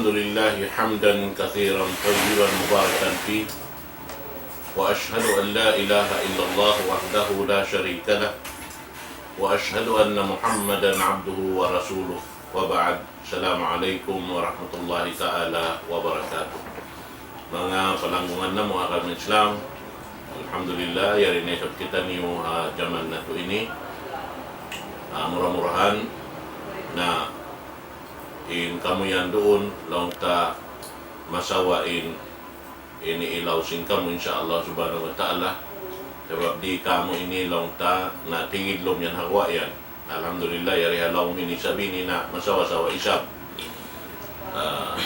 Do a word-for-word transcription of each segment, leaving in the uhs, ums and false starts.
الحمد لله حمدا كثيرا طيبا مباركا فيه، وأشهد أن لا إله إلا الله وحده لا شريك له، وأشهد أن محمدا عبده ورسوله، وبعد. السلام عليكم ورحمة الله تعالى وبركاته. Manga palanggungan namu' ha agama Islam, alhamdulillah, yari na isab kitaniyu ha jaman natu' ini. Ah, mura-murahan na in kamu yan duun, laung ta masawa in ini ilaw sin kamu, insya Allah subhanahu wa ta'ala. Sabab di' kamu ini laung ta na tigidlum yan ha guwa' yan. Alhamdulillah, yari ha lawm ini isab ini na masawa-sawa isab. Ah,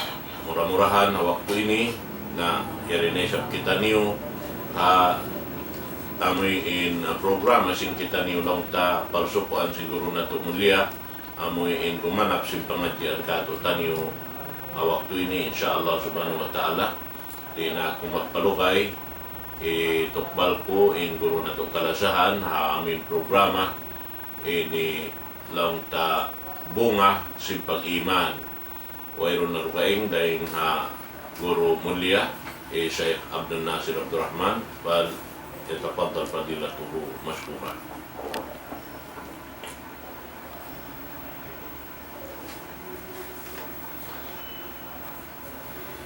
mura-murahan ha waktu ini na yari na isab kitaniyu ha tamuy in, ah, programa sin kitaniyu laung ta parsukuan sin guru natu' mulia, amuin gumanap sin pangadjian katu'taniyu ha waktu ini, insya Allah subhanahu wa ta'ala. Di' na aku magpalugay, itukbal ku in guru natu' kalasahan ha amuin programa ini laung ta bunga sin pag-iman. Wayruun na dugaing dayn ha guru mulia, eh, Shaykh Abdul Nasir Abdul Rahman, فليتفضل فضيلته مشكورا.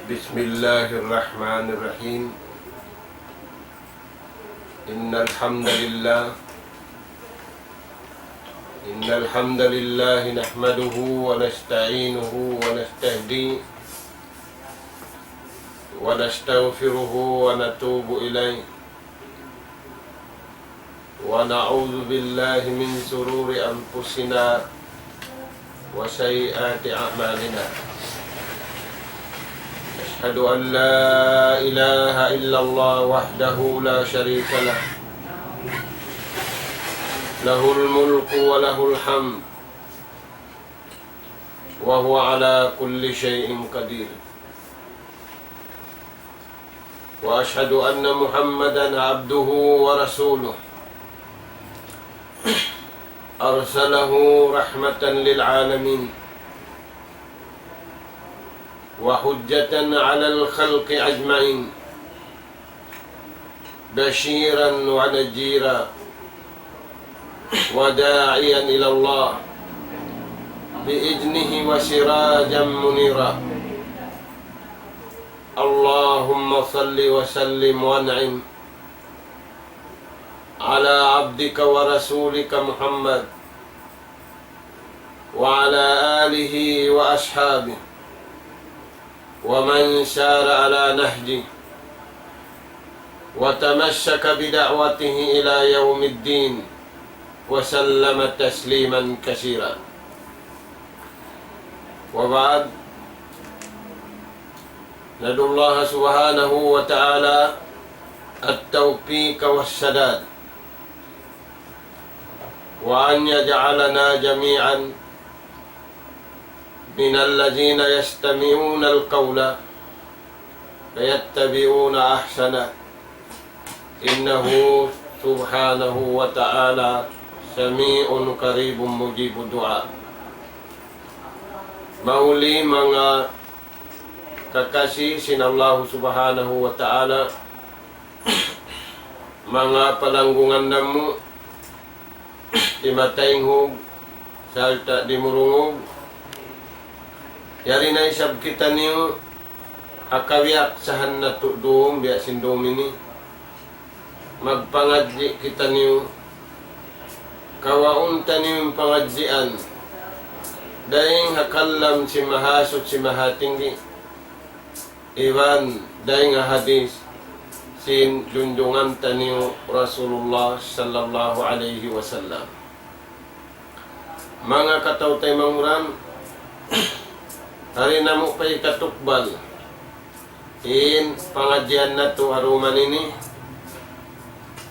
بسم الله الرحمن الرحيم. إن الحمد لله، إن الحمد لله نحمده ونستعينه ونستهديه ونستغفره ونتوب إليه، ونعوذ بالله من شرور أنفسنا وسيئات أعمالنا. أشهد أن لا إله إلا الله وحده لا شريك له، له الملك وله الحمد، وهو على كل شيء قدير. وأشهد أن محمدا عبده ورسوله، أرسله رحمة للعالمين وحجة على الخلق أجمعين، بشيرا ونذيرا وداعيا إلى الله بإذنه وسراجا منيرا. اللهم صل وسلم وأنعم على عبدك ورسولك محمد وعلى آله وأصحابه، ومن سار على نهجه وتمسك بدعوته إلى يوم الدين، وسلم تسليما كثيرا. وبعد، ندعو الله سبحانه وتعالى التوفيق والسداد، وأن يجعلنا جميعا من الذين يستمعون القول فيتبعون أحسنه، إنه سبحانه وتعالى سميع قريب مجيب الدعاء. Mahuli manga kakasi sin Allah Subhanahu wa Ta'ala, manga palanggungan namu', timatainghug, sarta' dimurungug. Yari na isab kitaniyu, ha kabiyaksahan natu' dum, biya' sin dum ini. Magpangadji' kitaniyu, kawaun taniyu in pangadjian, dayn ha kalam sin Mahasuchi Mahatinggi, iban dayn ha hadis sin junjungan taniyu Rasulullah sallallahu alayhi wasallam. Manga kataw-taymanghuran, hari namu' pa ikatukbal in pangadjian natu' ha dum ini.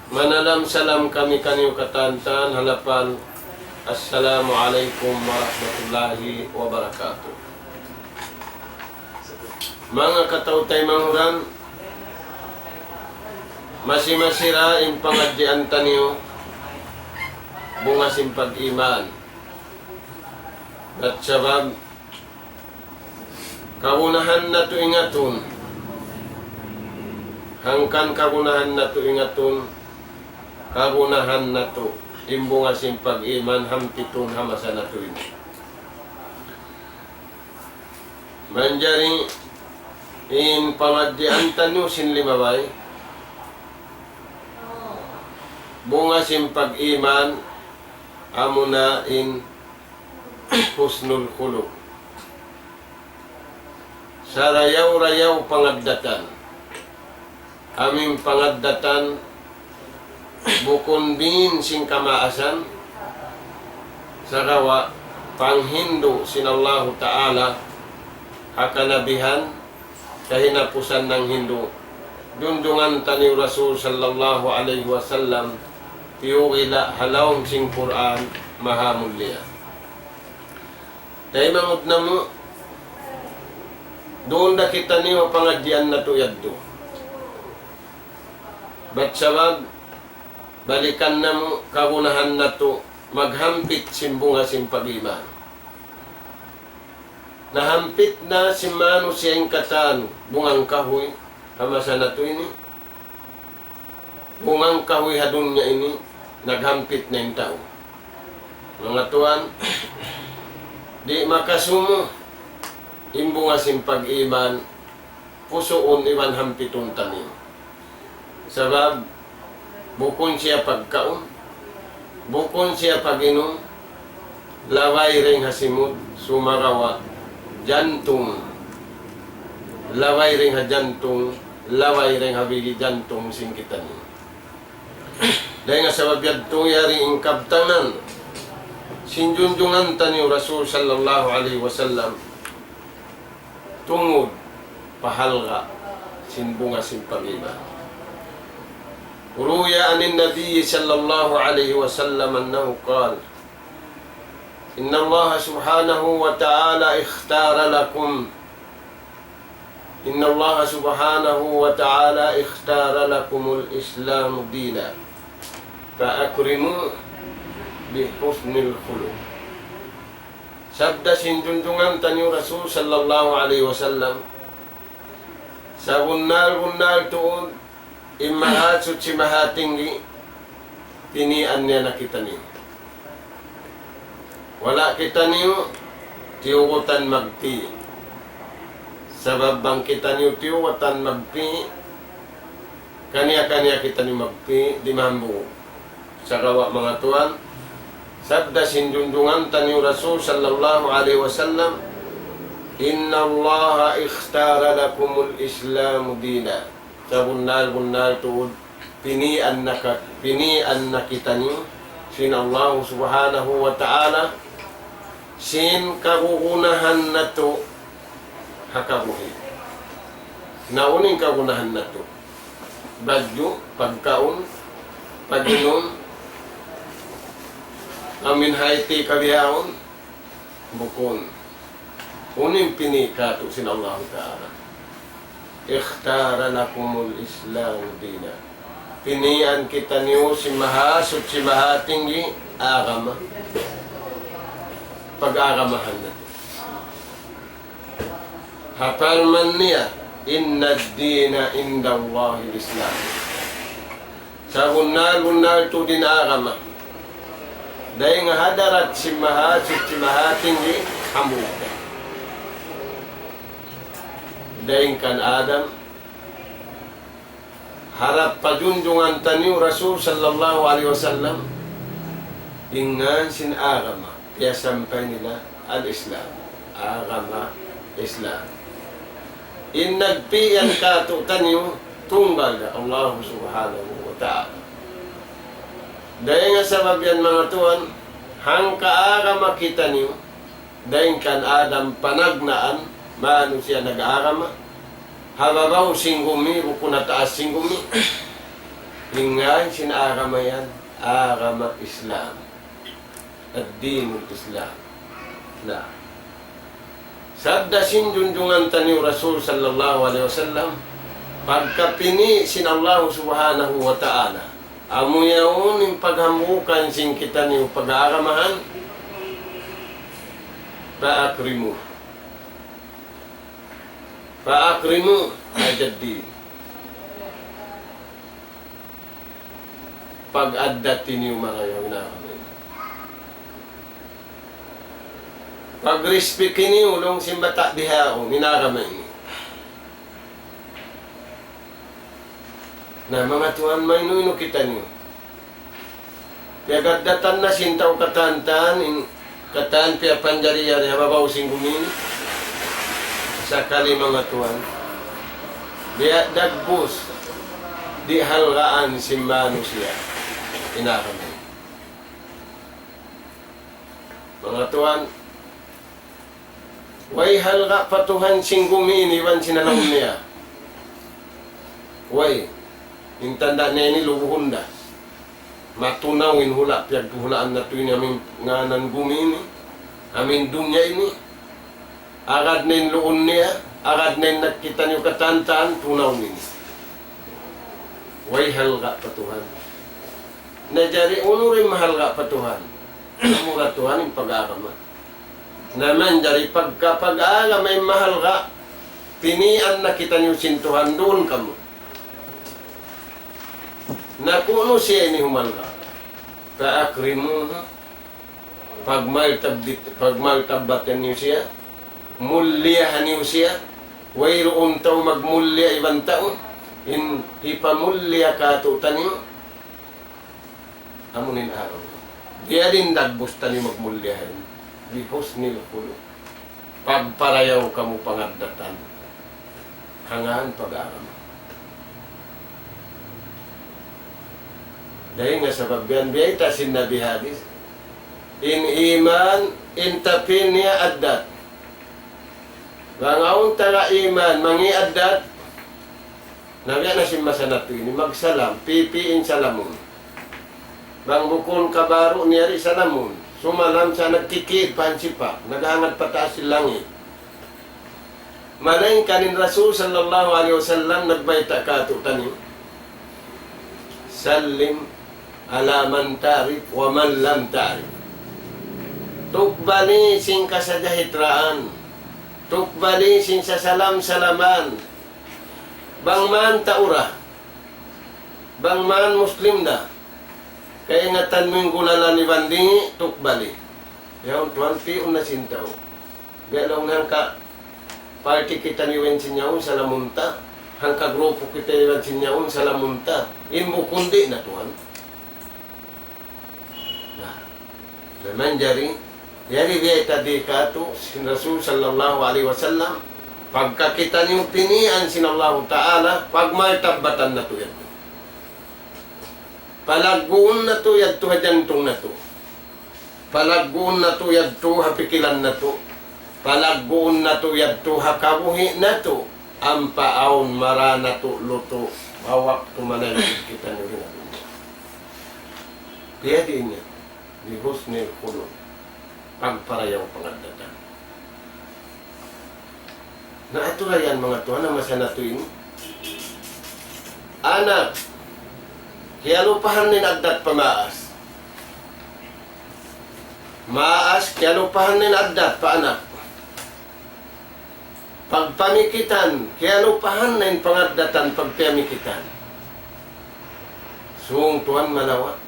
Manalam salam kami kaniyu katantan ha lapal, Assalamu alaykum warahmatullahi wabarakatuh. Manga kataw-taymanghuran, masi-masi ra in pangadjian taniyu, bunga sin pag-iman. Bat sabab, Kagunahan natu' ingatun. Hangkan kagunahan natu' ingatun. Kagunahan natu'. In bunga sin pag-iman hampitun ha masa natu' ini. Manjari in pangadjian taniyu sin limabay. Bunga sin pag-iman amuna in husnul khuluq. Sarayaw-rayaw pangaddatan. Amu in pangaddatan bukun bīn sin kamaasan, sagawa' panghindu' sin Allahu Ta'ala ha kanabihan, kahinapusan nanghindu'. Junjungan taniyu Rasul sallallahu alayhi wasallam, tiyugila' ha lawm sin Qur'an maha mulia. Taymanghud namu', duun da kitaniyu ha pangadjian natu' yadtu. Bat sabab, balikan namu' kagunahan natu' maghampit sin bunga sin pag-iman. Nahampit na sin manusiya' in katan bunga kahuy ha masa natu' ini. Bunga kahuy ha dunya ini, naghampit na in tau. Manga tuwan, di' makasumu in bunga sin pag-iman, pusuun iban hampitun taniyu. Sabab, bukun siya pagkaun, bukun siya pag-inum, labay dayn ha simud, sumagawa' jantung. Labay dayn ha jantung, labay dayn ha bigi jantung sin kitaniyu. Dayn ha sabab yadtu yari in kabtangan sin junjungan taniyu Rasul sallallahu alayhi wasallam tungud pa halga' sin bunga sin pag-iman. روي عن النبي صلى الله عليه وسلم أنه قال: إن الله سبحانه وتعالى اختار لكم، إن الله سبحانه وتعالى اختار لكم الإسلام دينا، فأكرموه بحسن الخلق. Sabda sin junjungan taniyu Rasul sallallahu alayhi wasallam, sabunnal-bunnal tuud in Mahasuchi Mahatinggi, pinian niya na kitaniyu. Wala' kitaniyu tiyugutan magpi'. Sabab bang kitaniyu tiyugutan magpi', kaniya-kaniya kitaniyu magpi', di' mahambuuk. Sagawa' manga tuwan, sabda sin junjungan taniyu Rasul sallallahu alayhi wasallam, إن الله اختار لكم الإسلام دينا. Sabunnal-bunnal tuud, pinian na ka-, pinian na kitaniyu sin Allahu Subhanahu wa Ta'ala, sin kagunahan natu' ha kabuhi'. Na unu in kagunahan natu'? Badju', pagkaun, pag-inum, amin hayti kabihaun, bukun. Unu in pini' kātu' sin Allahu Ta'ala? اختار لكم الإسلام دينا. Pinian kitaniyu sin Mahasuchi Mahatinggi agama. Pag-agamahan natu'. Ha parman niya, إن الدين عند الله الإسلام. Sabunnal-bunnal tuud in agama dayn ha hadarat sin Mahasuchi Mahatinggi hambuuk da. Dayn kan Adam, harap pa junjungan taniyu Rasul sallallahu alayhi wasallam, in ngān sin agama, piyasampay nila al-Islam, agama Islam. In nagpi' yan kātu'niyu, tunggal da Allah Subhanahu wa Ta'ala. Dayn ha sabab yan, manga tuwan, hangka agama kitaniyu, dayn kan Adam panagnaan, manusiya' nag-agama, ha babaw sin gumi, bukun ha taas sin gumi. In ngān sin agama yan, agama Islam. الدين الإسلام. Na. Sabda sin junjungan taniyu Rasul sallallahu alayhi wasallam, pagka pini' sin Allah Subhanahu wa Ta'ala, amu yaun in paghambuukan sin kitaniyu pag-aagamahan, فأكرموه. فأكرموا هذا الدين. Pag-addati niyu marayaw in agama ini. Pag-respect niyu laung sin bata' bihaun in agama ini. Na, manga tuwan, maynu-inu kitaniyu. Piyag-addatan na sin tau katan-katan, in katan piyapanjari-jari ha babaw sin gumi ini. Sakali, manga tuwan, biya' dagbus, di' halgaan sin manusiya' in agama ini. Manga tuwan, way halga' pa Tuhan sin gumi ini iban sin ha lawm niya. Way, in tanda' niya ini lubuhun da. Matunaw in hula' piyaghulaan natu' ini, amu in ngānan gumi ini, amu in dunya ini. Agad na in luun niya, agad na in nakita' niyu katan-katan, tunaw ini. Way halga' pa Tuhan. Na jari unu in mahalga' pa Tuhan? Amura Tuhan in pag-agama. Na manjari pagka pag-agama in mahalga', pini'an na kitaniyu sin Tuhan, duun kamu. Na kunu' siya ini humalga'. فأكرموه. Pagmartabit-, pagmartabatan niyu siya, mulliyahan niyu siya, wayruun tau magmulliya iban tau, in hipamulliya kātu'niyu, amu in agama. Biyadiin dagbus taniyu magmulliya, بحسن الخلق. Pagparayaw kamu pangaddatan. Hangkan pag-agama. Dayn ha sabab yan, biyayta' sin Nabi hadis. In iman, in tapin niya addat. Bang awn taga iman, mangi' addat, na biya' na sin masa natu' ini, magsalam, pipi in salamun. Bang bukun kabaru' niya di' salamun, sumalam sa nagkikid pa hansipak, naghangad pataas sin langit. Malayngkan in Rasul sallallahu alayhi wasallam nagbayta' kātu'niyu, سلم على من تعرف ومن لم تعرف. Tukbali sin kasajahitraan. Tukbali sin sasalam-salaman. Bang man tau ra. Bang man Muslim da. Kaingatan mu in gulalan iban di', tukbali. Yaun tuwan, pi'un na sin tau. Biya' laung hangka party kitaniyu iban sin yaun, salamun ta. Hangka grupu kita iban sin yaun, salamun ta. In bukun di' na tuwan. Na, na manjari, yari biyayta' di kātu' sin Rasul sallallahu alayhi wasallam, pagka kitaniyu pini'an sin Allahu Ta'ala, pagmartabatan natu' yadtu. Palagguun natu' yadtu ha jantung natu'. Palagguun natu' yadtu ha pikilan natu'. Palagguun natu' yadtu ha kabuhi' natu'. Ampa awn mara natu' lutu', ha waktu manaykud kitaniyu dayn ha dunya. Biyadiin niya, بحسن الخلق. Pagparayaw pangaddatan. Na, atu ra yan, manga tuwan, ha masa natu' ini. Anak, kiyalupahan in addat pa maas. Maas, kiyalupahan in addat pa anak. Pagpamikitan, kiyalupahan na in pangaddatan pagpamikitan. Sung tuwan malawa'.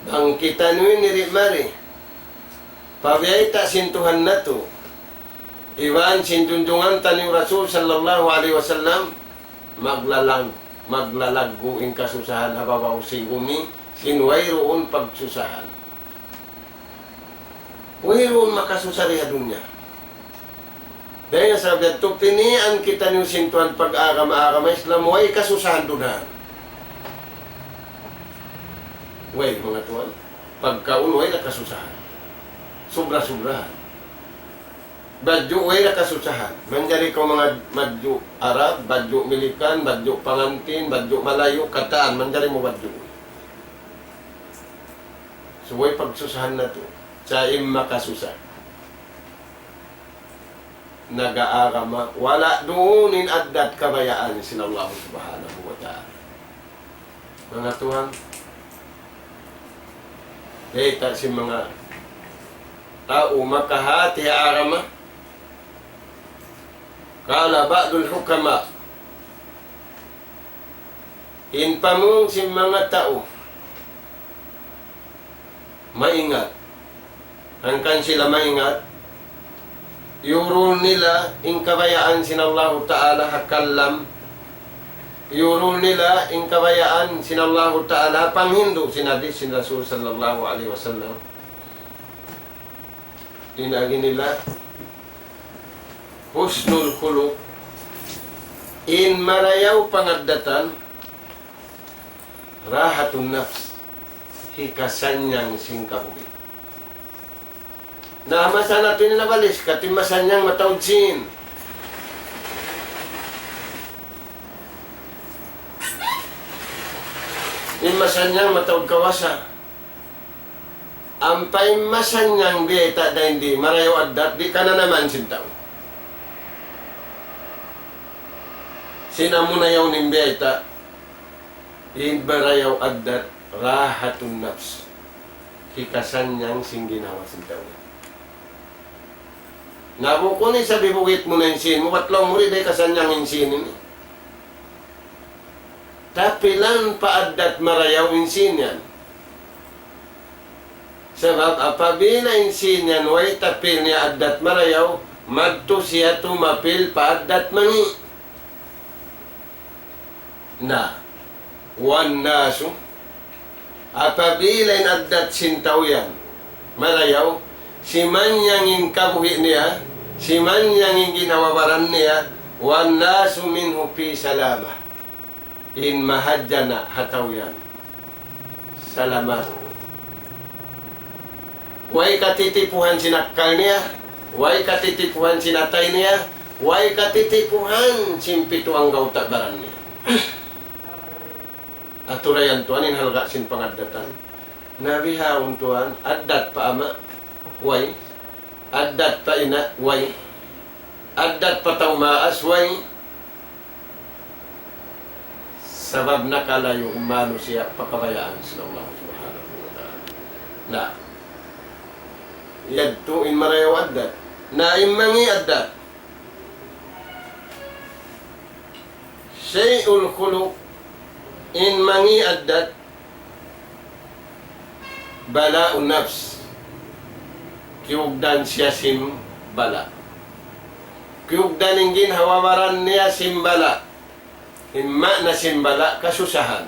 Bang kitaniyu ini di' mari pabiyayta' sin Tuhan natu', iban sin junjungan taniyu Rasul sallallahu alayhi wasallam, maglalag-, maglalaggu' in kasusahan ha babaw sin gumi, sin wayruun pagsusahan. Wayruun makasusa di ha dunya. Dayn ha sabab yadtu, pini'an kitaniyu sin Tuhan pag-agama, agama Islam, way kasusahan duun. Way, manga tuwan. Pagkaun, way na kasusahan. Subra-subrahan. Badju', way na kasusahan. Manjari kaw manga badju' Arab, badju' Milikan, badju' pangantin, badju' Malayu, katan, manjari mu badju'. Subay pagsusahan natu'. Sa' in makasusa, nag-aagama, wala' duun in addat kabayaan sin Allah Subhanahu wa Ta'ala. Manga tuwan, bayta' sin manga tau makahati ha agama, قال بعض الحكماء. In pamung sin manga tau maingat. Hangkan sila maingat, iyurul nila in kabayaan sin Allahu Ta'ala ha kalam. Iyurul nila in kabayaan sin Allahu Ta'ala ha panghindu' sin hadith sin Rasul sallallahu alayhi wasallam. In agi nila husnul khuluq, in marayaw pangaddatan, rahatun nafs, hikasanyang sin kabuhi'. Na, masa natu' ini nabalis, kati' masanyang mataud sin. In masanyang mataud kawasa. Ampa in masanyang biyayta' dayn di, marayaw addat, di' kananaman sin tau. Sin amu na yaun in biyayta', in marayaw addat, rahatun nafs. Hikasanyang sin ginhawa sin tau. Na bukun isab hibugit mu na in sīn mu, bat laung mu di' da hikasanyang in sīn ini. Tapilan pa addat marayaw in sīn yan. Sabab apabila in sīn yan way tapil niya addat marayaw, madtu siya tumapil pa addat mangi'. Na, والناس, apabila in addat sin tau yan marayaw, simanyang in kabuhi' niya, simanyang in ginhawa-baran niya, والناس منه في سلامة. In mahadja na ha tau yan, salamat. Way katitipuhan sin akkal niya, way katitipuhan sin atay niya, way katitipuhan sin pitu anggawta' baran niya. Atura yan tuwan in halga' sin pangaddatan. Na bihaun tuwan, addat pa ama', way. Addat pa ina', way. Addat pa tau maas, way. Sabab nakalayu' in manusiya' pa kabayaan sin Allah Subhanahu wa Ta'ala. Na, yadtu in marayaw addat. Na in mangi' addat. سيء الخلق, in mangi' addat, بلاء النفس. Kiyugdan siya sin bala'. Kiyugdan in ginhawa-baran niya sin bala'. In maana sin bala', kasusahan.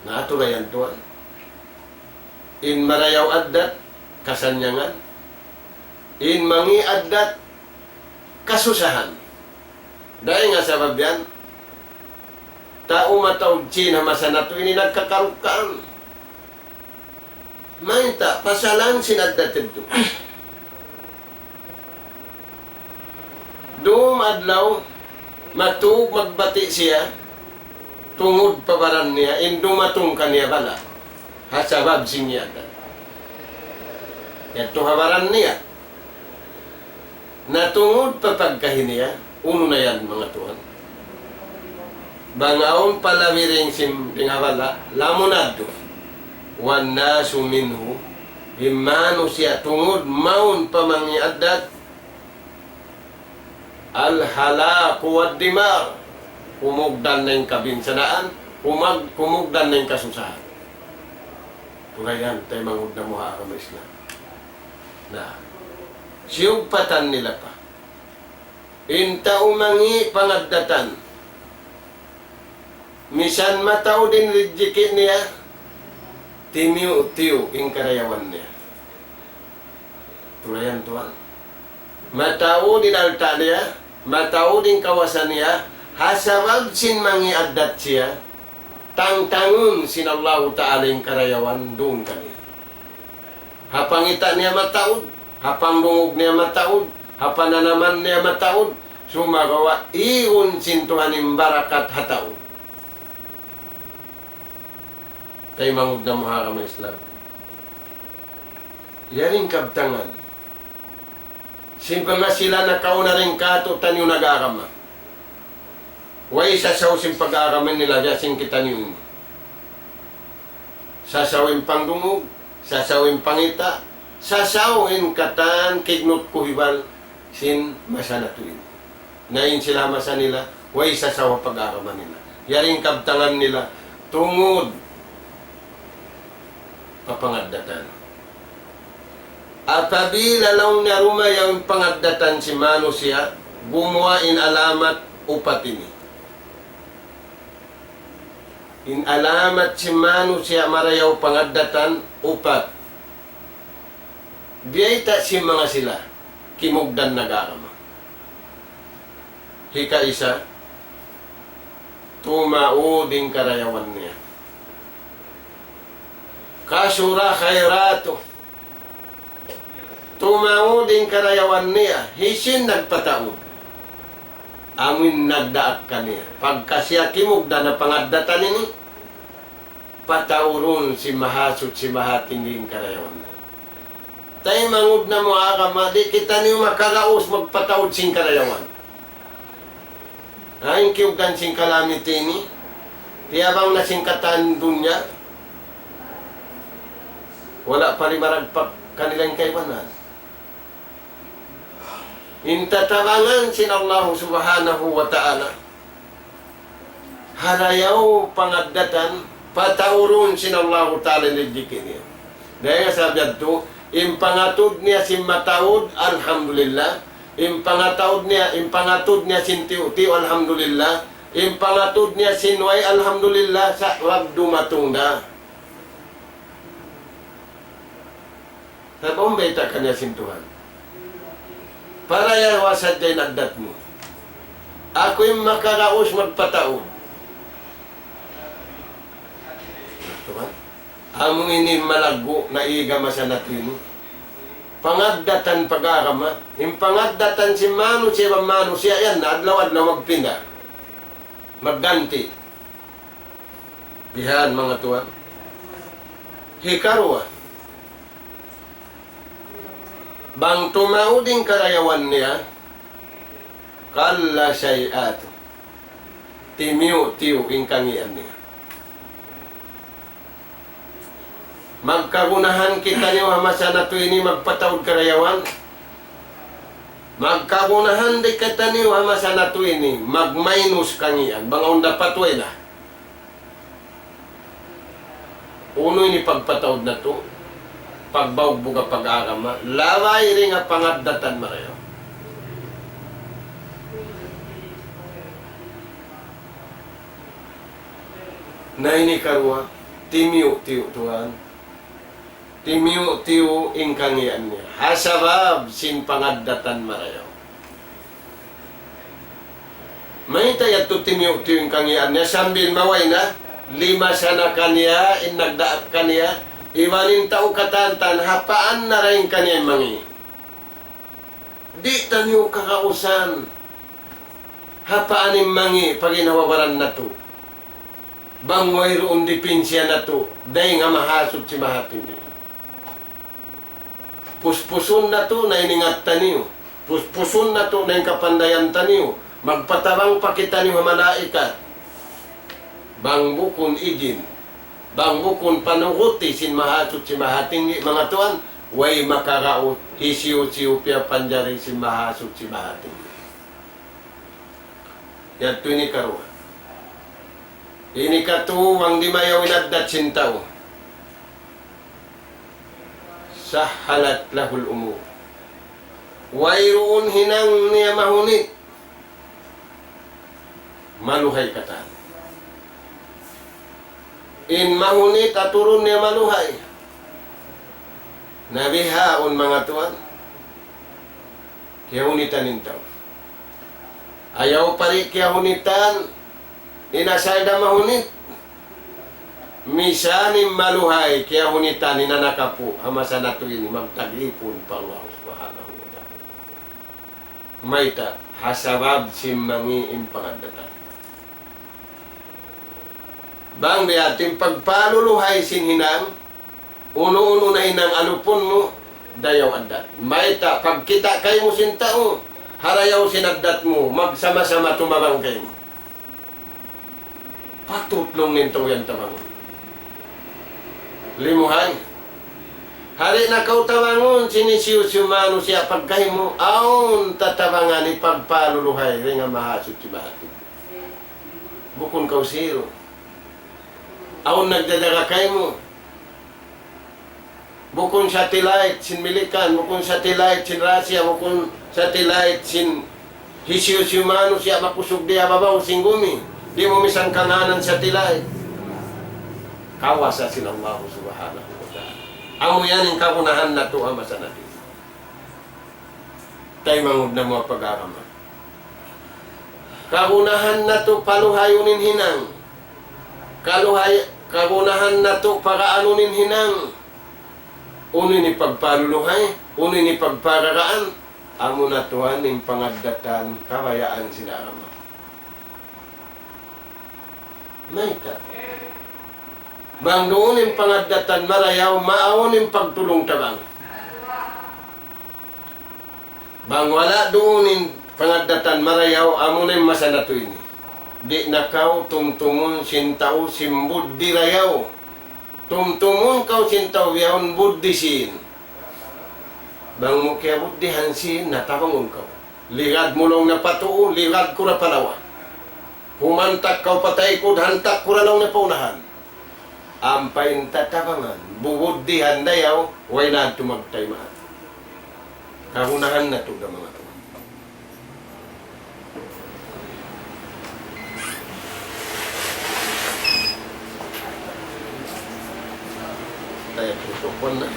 Na, atura yan tuwan. In marayaw addat, kasanyangan. In mangi' addat, kasusahan. Dayn ha sabab yan, tau mataud sin ha masa natu' ini nagkakarukkaan. Mayta', pasalan sin addat yadtu. Dum adlaw, matug magbati' siya, tungud pa baran niya, in dumatung kaniya bala'. Ha sabab sin addat. Yadtu ha baran niya. Na tungud pa pagkahi niya, unu na yan, manga tuwan. Bang awn palabiring sin ring ha bala', lamun adtu. والناس منه, in manusiya' tungud mawn pa mangi' addat, الهلاك والدمار. Kumugdan na in kabinsanaan, kumag-, kumugdan na in kasusahan. Atura yan, taymanghud namu' ha agama Islam. Na, siyugpatan nila pa. In tau mangi' pangaddatan, misan mataud in rijiki' niya, timiyu'-tiyu' in karayawan niya. Atura yan tuwan. Mataud in alta' niya, mataud in kawasa niya, ha sabab sin mangi' addat siya, tangtangun sin Allahu Ta'ala in karayawan duun kaniya. Ha pangita' niya mataud, ha pangdungug niya mataud, ha pananaman niya mataud, sumagawa' igun sin Tuhan in barakat ha tau. Taymanghud namu' ha agama Islam. Yari in kabtangan sin pangasilan nakauna dayn kātu'niyu nag-agama. Way sasaw sin pag-agama nila biya' sin kitaniyu ini. Sasaw in pangdungug, sasaw in pangita', sasaw in katan kignut kuhibal, sin masa natu' ini. Na in sila masa nila, way sasawa pag-agama nila. Yari in kabtangan nila, tungud pa pangaddatan. Apabila laung niya dumayaw in pangaddatan sin manusiya', gumuwa' in alamat upat ini. In alamat sin manusiya' marayaw pangaddatan upat. Biyayta' sin manga sila, kimugdan nag-agama. Hikaisa, tumaud in karayawan niya. Kasura khayratuh. Tumaud in karayawan niya, hisiyu in nagpataud? Amu in nagdaak kaniya. Pagka siya kimugdan na pangaddatan ini, pataurun sin Mahasuchi Mahatinggi in karayawan niya. Taymanghud namu' agama, di' kitaniyu makaraus magpataud sin karayawan. Ha, in kiyugdan sin kalamity ini, tiyabang na sin katan dunya, wala' pa rin maragpak kanila in kaibanan. In tatabangan sin Allahu Subhanahu wa Ta'ala, harayaw pangaddatan, pataurun sin Allahu Ta'ala in rijiki' niya. Dayn ha sabab yadtu, in pangatud niya sin mataud, alhamdulillah. In pangataud niya, in pangatud niya sin tiyu'-tiyu', alhamdulillah. In pangatud niya sin way, alhamdulillah, sa' wag dumatung da. Sabab bayta' kaniya sin Tuhan. Parayawa sadja in addat mu. Aku in makaraus magpataud. Tuhan, amu ini malaggu' na iga masa natu' ini. Pangaddatan pag-agama, in pangaddatan sin manusiya' iban manusiya' yan, adlaw-adlaw magpinda. Magganti. Bihan manga tuwan. Hikaruwa, bang tumaud in karayawan niya, qalla shay'atuh. Timiyu'-tiyu' in kangīan niya. Magkagunahan kitaniyu ha masa natu' ini magpataud karayawan. Magkagunahan di' kitaniyu ha masa natu' ini magmainus kangīan. Bang awn dapat way na. Unu ini pagpataud natu', pagbaug-bug ha pag-agama, labay dayn ha pangaddatan marayaw. Na ini karuwa, timiyu'-tiyu' tuwan. Timiyu'-tiyu' in kangīan niya. Ha sabab sin pangaddatan marayaw. Mayta' yadtu timiyu'-tiyu' in kangīan niya sambil maway na, limasa na kaniya, in nagdaak kaniya, iban in tau katantan, ha paan na dayn kaniya in mangī'. Di' taniyu kakausan, ha paan in mangī' pa ginhawa-baran natu'. Bang wayruun dipinsiya natu', dayn ha Mahasuchi Mahatinggi. Puspusun natu' na in ingat taniyu. Puspusun natu' na in kapandayan taniyu. Magpatabang pa kitaniyu ha malaikat. Bang bukun ijin, bang bukun panuguti sin Mahasuchi Mahatinggi, manga tuwan, way makaraut, hisiyu-siyu piyapanjari sin Mahasuchi Mahatinggi. Yadtu ini karuwa. Ini katu' bang dimayaw in addat sin tau. Sahhalat lahul umur. Wayruun hinang niya mahunit. Maluhay katan. In mahunit aturun niya maluhay. Na bihaun manga tuwan. Kiyahunitan in tau. Ayaw pa di' kiyahunitan, in asal da mahunit. Misan in maluhay, kiyahunitan in anak apu', ha masa natu' ini, magtag-ipun pa Allah Subhanahu wa Ta'ala. Mayta', ha sabab sin mangī' in pangaddatan. Bang biya' ha yan in pagpaluluhay sin hinang, unu-unu na hinang alupun mu, dayaw addat. Mayta', pagkita' kaymu sin tau, harayaw sin addat mu, magsama-sama tumabang kaymu. Patut laung niya in tau yan tabangun. Limuhay. Di' na kaw tabangun sin hisiyu-siyu manusiya' pagkahi mu, awn tatabangan hipagpaluluhay dayn ha Mahasuchi Mahatinggi. Bukun kaw zero. Awn nagjajaga kaymu. Bukun satellite sin Milikan, bukun satellite sin Russia, bukun satellite sin hisiyu-siyu manusiya' makusug di ha babaw sin gumi. Di' mu misan kangānan satellite. Kawasa sin Allah Subhanahu wa Ta'ala. Amu yan in kagunahan natu' ha masa natu'. Taymanghud namu' ha pag-agama. Kagunahan natu' paluhayun in hinang. Kaluhay, kagunahan natu' pagaanun in hinang. Unu in hipagpaluluhay, unu in hipagpararaan. Amu na tuwan in pangaddatan kabayaan sin agama. Mayta'? Bang duun in pangaddatan marayaw, maawn in pagtulung-tabang. Bang wala' duun in pangaddatan marayaw, amu na in masa natu' ini. Di' na kaw tumtumun sin tau sin buddi rayaw. Tumtumun kaw sin tau bihaun buddi sīn. Bang mu kiyabuddihan sīn, natabangun kaw. Ligad mu laung niya pa tuu, ligad ku ra pa lawa. Humantak kaw pa taykud, hantak ku ra laung niya pa unahan. Ampa in tatabangan, bubuddihan dayaw, way na adtu magtaymaan. Kagunahan natu' da manga tuwan. Tayo tutupan na.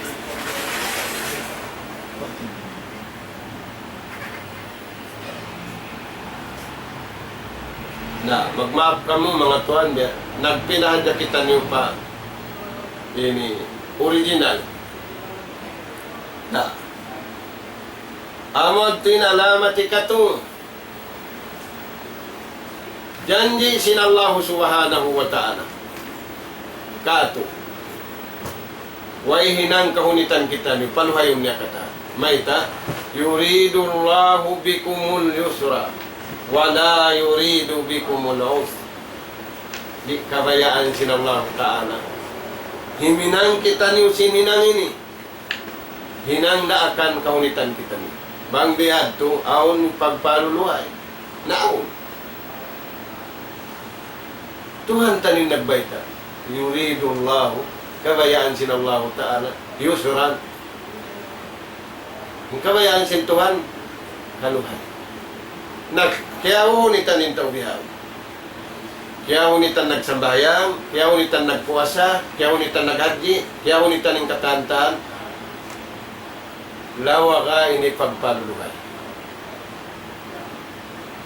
Na, magmaap kamu, manga tuwan, biya' nagpinahadja kitaniyu pa ini original. Na, amu yadtu in alamat hikatu. Janji' sin Allahu Subhanahu wa Ta'ala. Katu'. Way hinang kahunitan kitaniyu, paluhayun niya katan. Mayta', يريد الله بكم اليسر ولا يريد بكم العسر. Di' kabayaan sin Allahu Ta'ala. Himinang kitaniyu sin hinang ini. Hinang daakan kahunitan kitaniyu. Bang bihadtu, awn pagpaluluhay. Naawn. Tuhan taniyu in nagbayta'. يريد الله, kabayaan sin Allahu Ta'ala, يسرا. In kabayaan sin Tuhan, kaluhay. Na, kiyahunitan in tau bihaun. Kiyahunitan nagsambahayang, kiyahunitan nagpuasa, kiyahunitan naghajji, kiyahunitan in katan-katan. Lawa ka ini pagpaluluhay.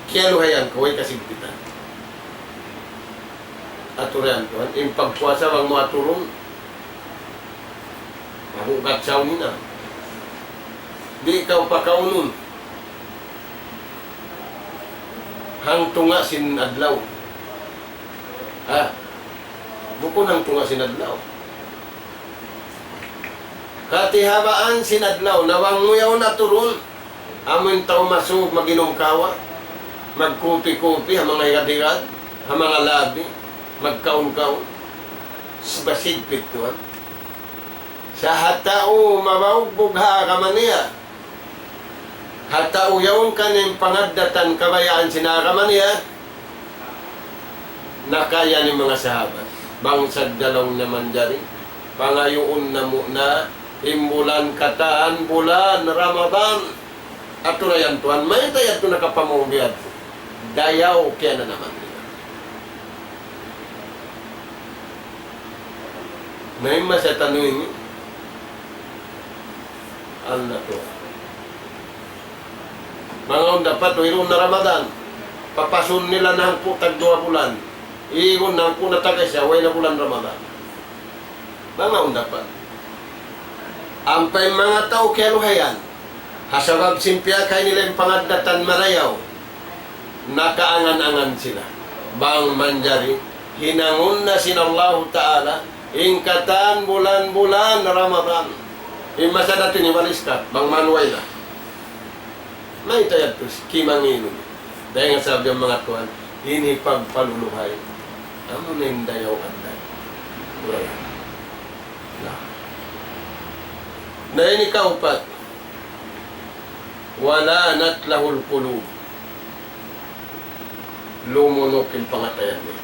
Kiyaluhayan kaw, way kasigpitan. Aturan Tuhan, in pagpuasa bang mu aturun, mabugat sa hinang. Di' kaw pakaunun. Hangtunga' sin adlaw. Ha? Bukun hangtunga' sin adlaw. Katihabaan sin adlaw, na bang mu yaun aturun, amu in tau masug, mag-inum kawa, magkupi-kupi, ha manga higad-higad, ha manga labi, magkaun-kaun, s-, masigpit tuwan. Sa' ha tau mabaugbug ha agama niya, ha tau yaun kaniya in pangaddatan kabayaan sin agama niya, nakaya ni manga sahabat. Bang sadja laung niya manjari, pangayuun namu' na in bulan katan, bulan Ramadan. Aturan Tuhan, mayta' yadtu nakapamung biya' yadtu. Dayaw kiyananaman nila. Na in masa taniyu ini, Allah Tuhan. Manga awn dapat, wayruun na Ramadan. Papasun nila na hangpu' tagduwa bulan. Igun na hangpu' na tag-isa, way na bulan Ramadan. Manga awn dapat. Ampa in manga tau kiyaluhayan. Ha sabab sin piyakay nila in pangaddatan marayaw. Nakaangan-angan sila. Bang manjari, hinangun na sin Allahu Ta'ala, in katan bulan-bulan Ramadan. In masa natu' ini waliskat, bang manuway na. Mayta' yadtu, kimangīnun. Dayn ha sabab yan manga tuwan, ini pagpaluluhay. Amu na in dayaw addat. Wala. Na. Na ini kaupat, ولانت له القلوب. Lumunuk in pangatayan niya.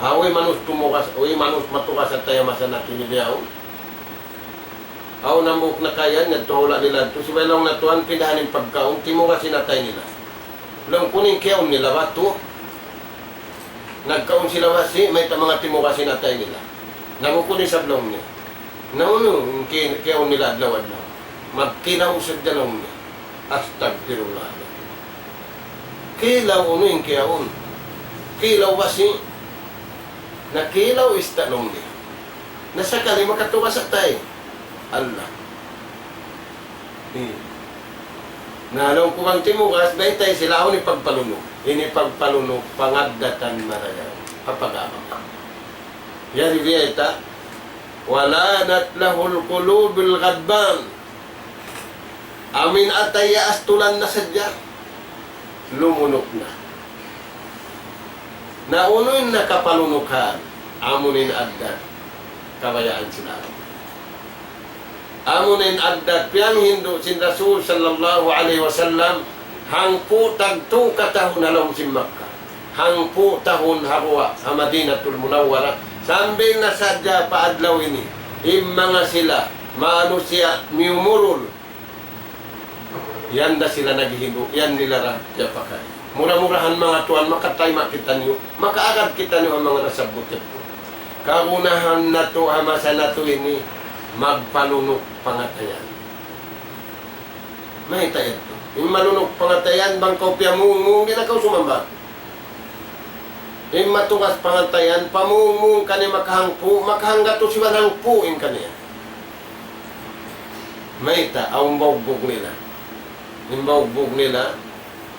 Awi manus tumugas, awi manus matugas atay masa na kini diyaw. Aw nambuk na kayan, yadtu hula' nila, tu sibay laung na tuwan, pindahan in pagkaun, timugas in atay nila. Laung ku in kiyaun nila batu. Nagkaun sila wasi', mayta' manga timugas in atay nila. Na bukun isab laung niya. Na unu in ki-, kiyaun nila adlaw-adlaw. Magkilaw sadja laung niya. Astagfirullah. Kilaw unu in kiyaun. Kilaw wasi'. Na kilaw ista laung niya. Na sakali makatugas atay. Allah. Hmm. Na laung ku bang timugas, baytai sila awn in pagpalunuk. Ini pagpalunuk, pangaddatan marayaw. Kapag-ama. Yari biya' ita, ولانت له القلوب الغضبان. Amu in atay ya astulan na sadja. Lumunuk na. Na unu in nakapalunukan, amu in addat kabayaan sin Arab. Amu in addat piyanghindu' sin Rasul sallallahu alayhi wasallam, hangpu' tagtu katahun ha lawm sin Makkah, hangpu' tahun ha guwa' ha Madinatul Munawwarah, sambil na sadja pa adlaw ini, in manga sila, manusiya' miyumurul, yan da sila naghihindu', yan nila ra piyapakay. Mura-murahan manga tuwan, makatayma' kitaniyu, makaagad kitaniyu ha manga nasabbut yadtu. Kagunahan natu' ha masa natu' ini, magpalunuk pangatayan. Mayta' yadtu? In malunuk pangatayan, bang kaw piyamungmung, di' na kaw sumambag. In matugas pangatayan, pamungmung kaniya makahangpu', makahanggatus iban hangpu' in kaniya. Mayta', awn baugbug nila. In baugbug nila,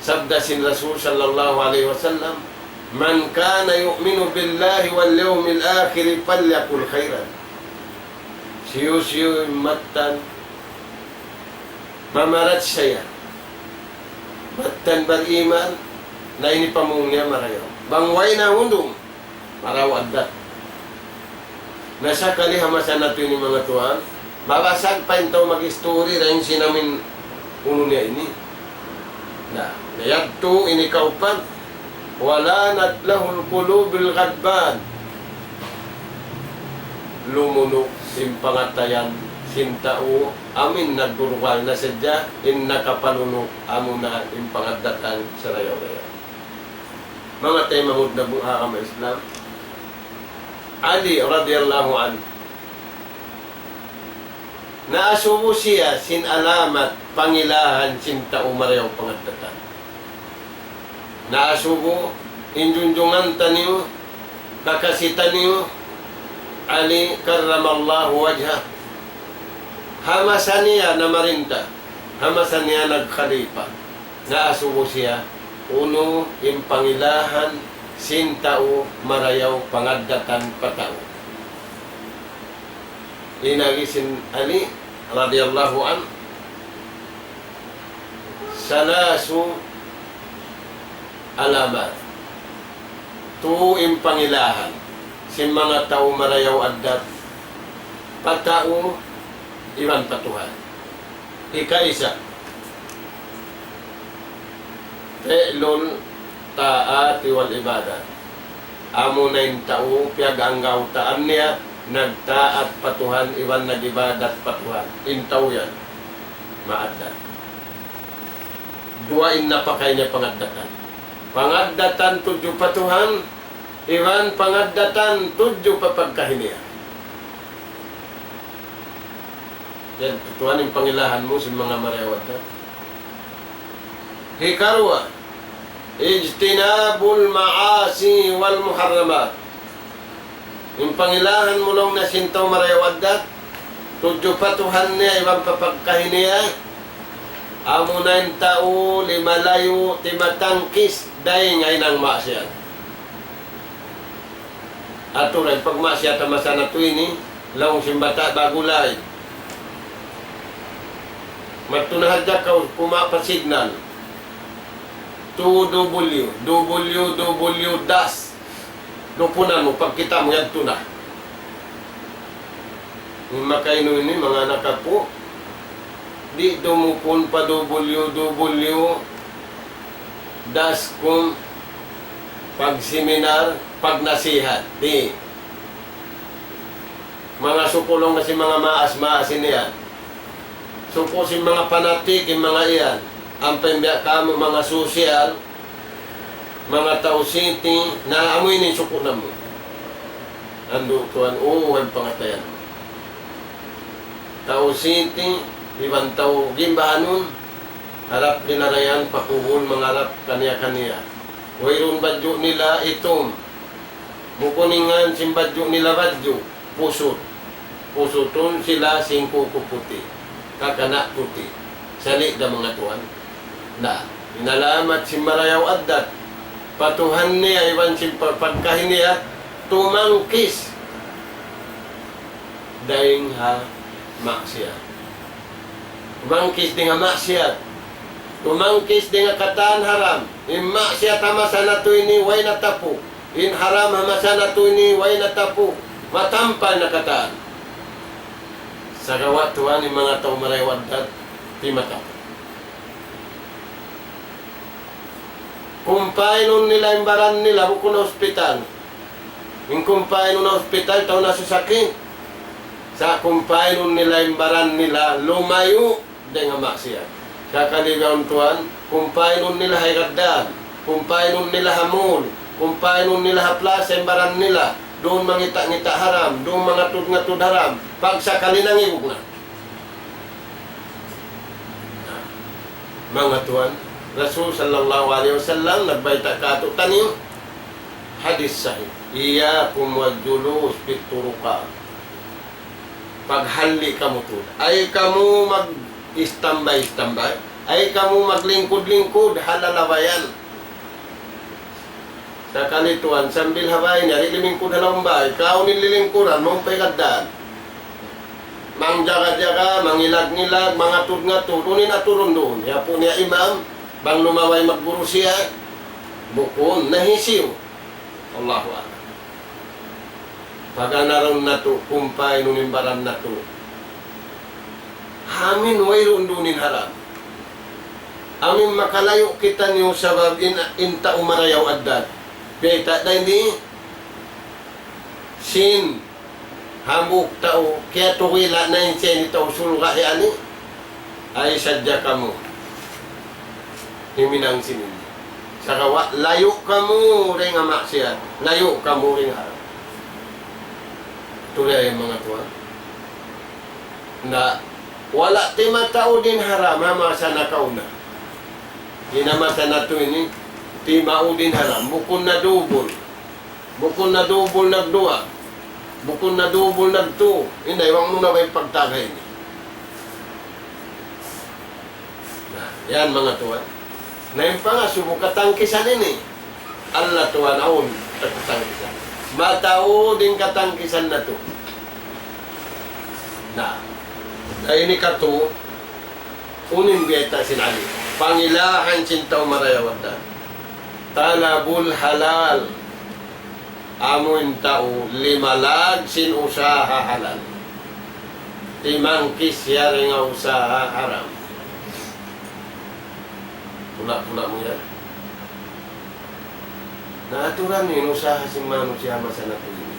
sabda sin Rasul sallallahu alayhi wasallam, من كان يؤمن بالله واليوم الآخر فليقل خيرا. Hisiyu-siyu in mattan mamarachaya, mattan bariman, na in pamung niya marayaw. Bang way na hundung, marayaw addat. Na sakali ha masa natu' ini manga tuwan, mabasag pa in tau mag-istori dayn sin amin unu niya ini. Na, na yadtu ini kaupat, ولانت له القلوب الغضبان. Lumunuk in pangatayan sin tau, amu in nagdurwal na sadja, in nakapalunuk, amuna in pangaddatan sarayaw-rayaw. Manga taymanghud namu' ha agama Islam, Ali radiyallahu anhu, naasubu siya sin alamat pangilahan sin tau marayaw pangaddatan. Naasubu in junjungan taniyu, kakasi taniyu, Ali karramallahu wajhah. Ha masa niya namarinta, ha masa niya nagkhalifa, naasubu siya, unu in pangilahan sin tau marayaw pangaddatan pa tau. In agi sin Ali radiyallahu anhu, ثلاث علامات. Tū in pangilahan sin manga tau marayaw addat pa tau iban pa Tuhan. Hikaisa, فعل الطاعات والعبادات. Amuna in tau piyag-anggawtaan niya, nagtaat pa Tuhan, iban nag-ibadat pa Tuhan. In tau yan, maaddat. Duwa in napakay niya pangaddatan. Pangaddatan tudju pa Tuhan, iban pangaddatan tudju pa pagkahi niya. Yan, tuwan in pangilahan mu sin manga marayaw addat. Hikaruwa, اجتناب المعاصي والمحرمات. In pangilahan mu laung niya sin tau marayaw addat, tudju pa Tuhan niya iban pa pagkahi niya, amuna in tau limalayu' timatangkis dayn ha hinang maksiyat. Aturan pagmaksiyat ha masa natu' ini, laung sin bata' bagulay. Madtu na hadja kaw kuma pa signal. Two W, W W W dash. Dupunan mu, pagkita' mu, yadtu na. In makainu ini, manga anak aku, Di' dumukun pa W W W dot com, pagseminar, pagnasihat. Di'. Manga suku' laung na sin manga maas-maas ini yan. Suku' sin manga panatik in manga yan. Ampa in biya' kamu manga sosyal, manga tau siti, na amu ini in suku' namu'. Andu' tuwan, uu, in pangatayan. Tau siti, iban tau gimbahanun, harap nila dayn pa kubul mangharap kaniya-kaniya. Wayruun badju' nila itum. Bukun in ngan sin badju' nila badju', pusut. Pusutun sila sin kuku puti', kakana' puti'. Sali' da manga tuwan. Na, in alamat sin marayaw addat pa Tuhan niya, iban sin pa-, pagkahi niya, tumangkis dayn ha maksiyat. Tumangkis dayn ha maksiyat. Tumangkis dayn ha katan haram. In maksiyat ha masa natu' ini way natapu'. In haram ha masa natu' ini way natapu'. Matampal na katan. Sagawa' tuwan in manga tau marayaw addat, di' matapu'. Kumpaynun nila in baran nila, bukun ha ospital. In kumpaynun ha ospital, tau nasusakit. Sa' kumpaynun nila in baran nila, lumayu' dayn ha maksiyat. Sakali bihaun tuwan, kumpaynun nila ha higad daan, kumpaynun nila ha mall, kumpaynun nila ha plaza in baran nila, duun mangita'-ngita' haram, duun mangatud-ngatud haram, pagsakali nangigug na. Manga tuwan, Rasul sallallahu alayhi wasallam nagbayta' kātu'niyu, hadis sahih, إياكم والجلوس في الطرقات. Paghalli' kamu tuud. Ayaw kamu mag-istambay-istambay. Ayaw kamu maglingkud-lingkud ha lalabayan. Sakali tuwan, sambil ha bay niya, di' limingkud ha lawm bay. Kaw in lilingkuran, mawn pa higad daan. Mangjaga-jaga, mangilag-ngilag, mangatud-ngatud, unu in aturun duun. Hiyaput niya imam, bang lumabay magguru siya, bukun, nahisiyu. Allahu Akbar. Pag-anaran natu', kumpaynun in baran natu'. Amu in wayruun duun in haram. Amu in makalayu' kitaniyu sabab in, in tau marayaw addat. Biyayta' da ini sin hambuuk tau, kiyatugila' na in siya ini tau surga' yan. Ay sadja kamu himinang sin ini. Sagawa' layu' kamu dayn ha maksiyat, layu' kamu dayn ha haram. Tuud yan manga tuwan. Na, wala' timataud in haram ha masa nakauna. In ha masa natu' ini, timaud in haram, bukun na dubul. Bukun na dubul nagduwa. Bukun na dubul nagtu. Inday, bang mu na ba in pagtagay ini? Na, yan manga tuwan. Na in pangasubu katangkisan ini. Allah tuwan awn katangkisan. Mataud in katangkisan natu'. Na, na ini katu', unu in biyayta' sin Ali. Pangilahan sin tau marayaw addat. طلب الحلال. Amu in tau limalag sin usaha halal. Timangkis siya dayn ha usaha haram. Pula-pula mu yan. Na aturan in usaha sin manusiya' masa natu' ini.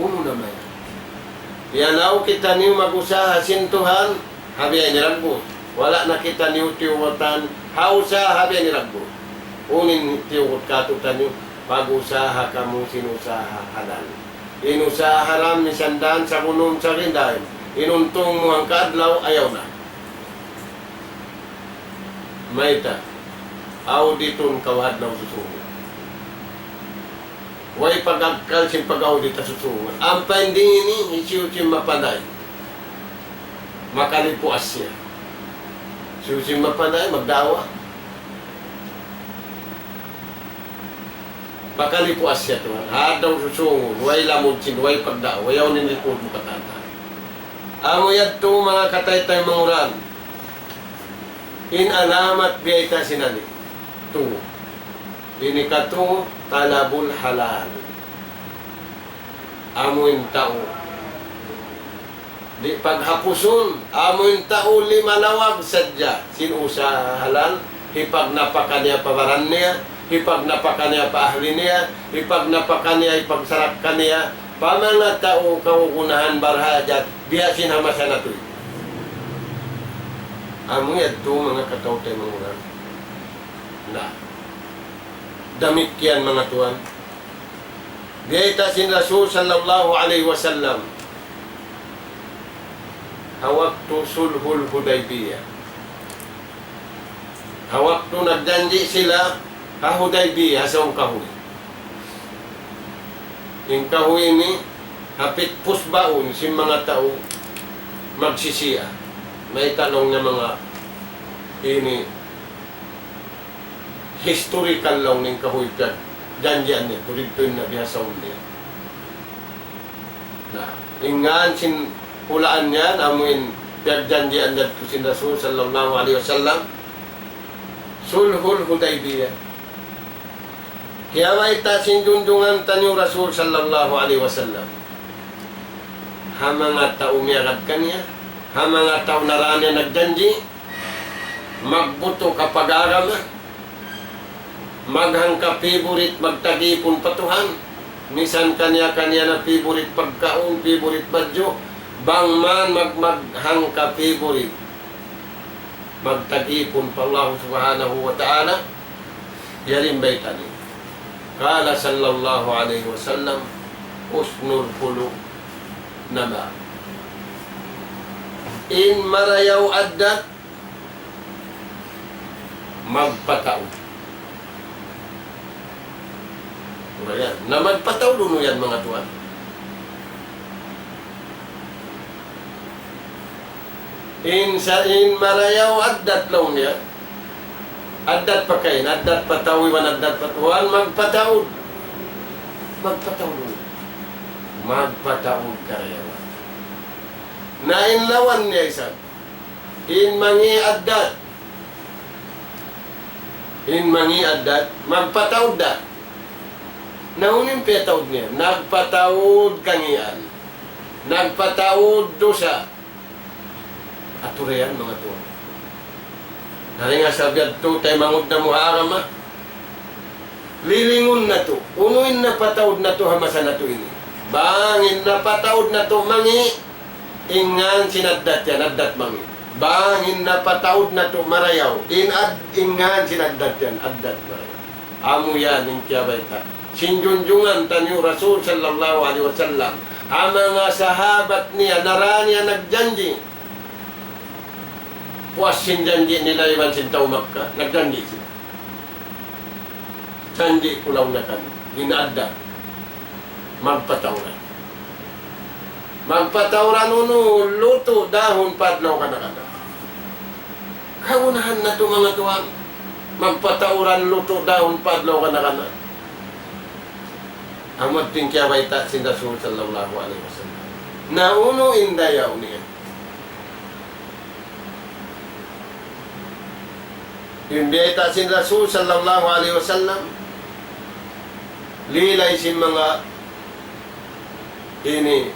Unu na mayan? Iyalaw kitaniyu mag-usaha sin Tuhan, ha biya' ini dagbus. Wala' na kitaniyu tiyugutan ha usaha ha biya' ini dagbus. Unu in tiyugut kātu'niyu, pag-usaha kamu sin usaha halal. In usaha haram, misan dān sagunum sa gindain. In untung mu hangka adlaw, ayaw na. Mayta'? Auditun kaw ha adlaw susungun. Way pag-akkal sin pag-audit ha susungun. Ampa in dini, hisiyu-siyu in mapanay, makalipuas siya. Hisiyu-siyu in mapanay, magda'wa. Makalipuas siya tuwan. Ha adlaw susungun, way lamud sin, way pagda'wa, way awn in report mu katan-katan. Amu yadtu manga kataytay manguran. In alamat biyayta' sin Ali. Tu. Ini katu', talabul halal. Amu in tau Di' paghapusun, amu in tau lima lawag sadja. Sin usaha halal, hipagnapaka niya pa baran niya, hipagnapaka niya pa ahli niya, hipagnapaka niya, hipagsarakka niya, pa manga tau kagunahan barhajat, biya' sin ha masa natu'. Amu yadtu manga kataw-taymanghuran. Na, damikkiyan manga tuwan. Biyayta' sin Rasul sallallahu alayhi wasallam ha waktu Sulhul Hudaybiyah. Ha waktu nagjanji' sila ha Hudaybiyah, ha saung kahuy. In kahuy ini, hapit pusbaun sin manga tau magsisiya. Mayta' laung niya manga ini historical laung niya in kahuy piyagjanjian niya, turid tuud na biya' saun niya. Na, in ngan sin hulaan niya, amu in piyagjanjian niya tu sin Rasul sallallahu alayhi wasallam, Sulhul Hudaybiyah. Kiyabayta' sin junjungan taniyu Rasul sallallahu alayhi wasallam ha manga tau miyagad kaniya, ha manga tau nara niya nagjanji', magbutu' ka pag-agama, maghangka favorite, magtag-ipun pa Tuhan, misan kaniya-kaniya na favorite pagkaun, favorite badju', bang man mag-, maghangka favorite, magtag-ipun pa Allah Subhanahu wa Ta'ala, yari in bayta' niya. قال صلى الله عليه وسلم: حسن الخلق نبأ. In marayaw addat, magpataud. Ayan. Na magpataud unu yan, manga tuwan? In sa, in marayaw addat laung niya. Addat pa kain, addat pa tau iban addat pa tuwan, magpataud. Magpataud unu? Magpataud karayawan. Na in lawan niya isab, in mangi' addat. In mangi' addat, magpataud da. Na unu in piyataud niya? Nagpataud kangian. Nagpataud dusa. Atu ra yan, manga tuwan. Dayn ha sabab yadtu, taymanghud namu' ha agama, lilingun natu'. Unu in napataud natu' ha masa natu' ini? Bang in napataud natu' mangi', in ngan sin addat yan, addat mangi'. Bang in napataud natu' marayaw, in ad-, in ngan sin addat yan, addat marayaw. Amu yan in kiyabayta' sin junjungan taniyu Rasul sallallahu alayhi wasallam ha manga sahabat niya, nara niya nagjanji'. Puas sin janji' nila iban sin tau Makkah, nagjanji' sila. Janji' ku laung niya kaniyu, in addat, magpatauran. Magpatauran unu? Lutu' dahun pa adlaw kana-kana. Kagunahan natu', manga tuwan. Magpatauran lutu' dahun pa adlaw kana-kana. Amu yadtu in kiyabayta' sin Rasul sallallahu alayhi wasallam. Na unu in dayaw niya? In biyayta' sin Rasul sallallahu alayhi wasallam, lilay sin manga ini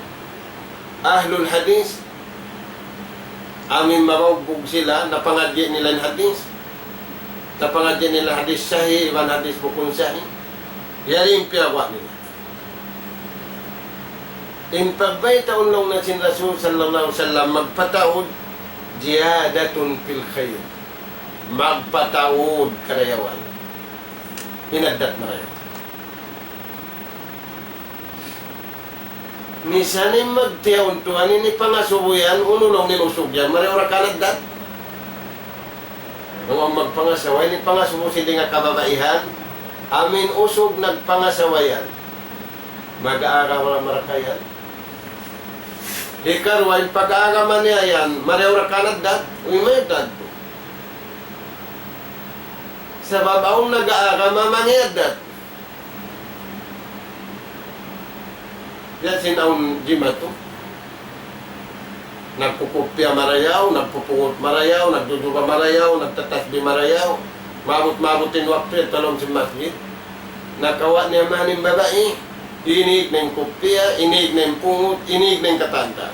ahlul hadith, amu in mabaugbug sila, napangadji' nila in hadith, napangadji' nila hadith sahih iban hadith bukun sahih. Yari in piyaguwa' nila. In pagbayta' laung niya sin Rasul sallallahu alayhi wasallam, magpataud, زيادة في الخير. Magpataud karayawan. In addat marayaw. Misan in magtiyaun tuwan ini pangasubu yan, unu laung niya in usug yan, marayaw ra kan addat. Bang magpangasawa, ini pangasubu sin dayn ha kababaihan, amu in usug nagpangasawa yan, mag-aagama ra mara ka yan. Hikaruwa, in pag-aagama niya yan, marayaw ra kan addat, uy, mayta' addat. Sabab awn nag-aagama mangi' addat. Biya' sin awn jimatu. Nagkukupya marayaw, nagpupungut marayaw, nagjujuba marayaw, nagtatasbih marayaw. Maabut-maabut in waktu yadtu ha lawm sin masjid. Nakawa' niya mayan in babai, inīg na in kupya, inīg na in pungut, inīg na in katan-katan.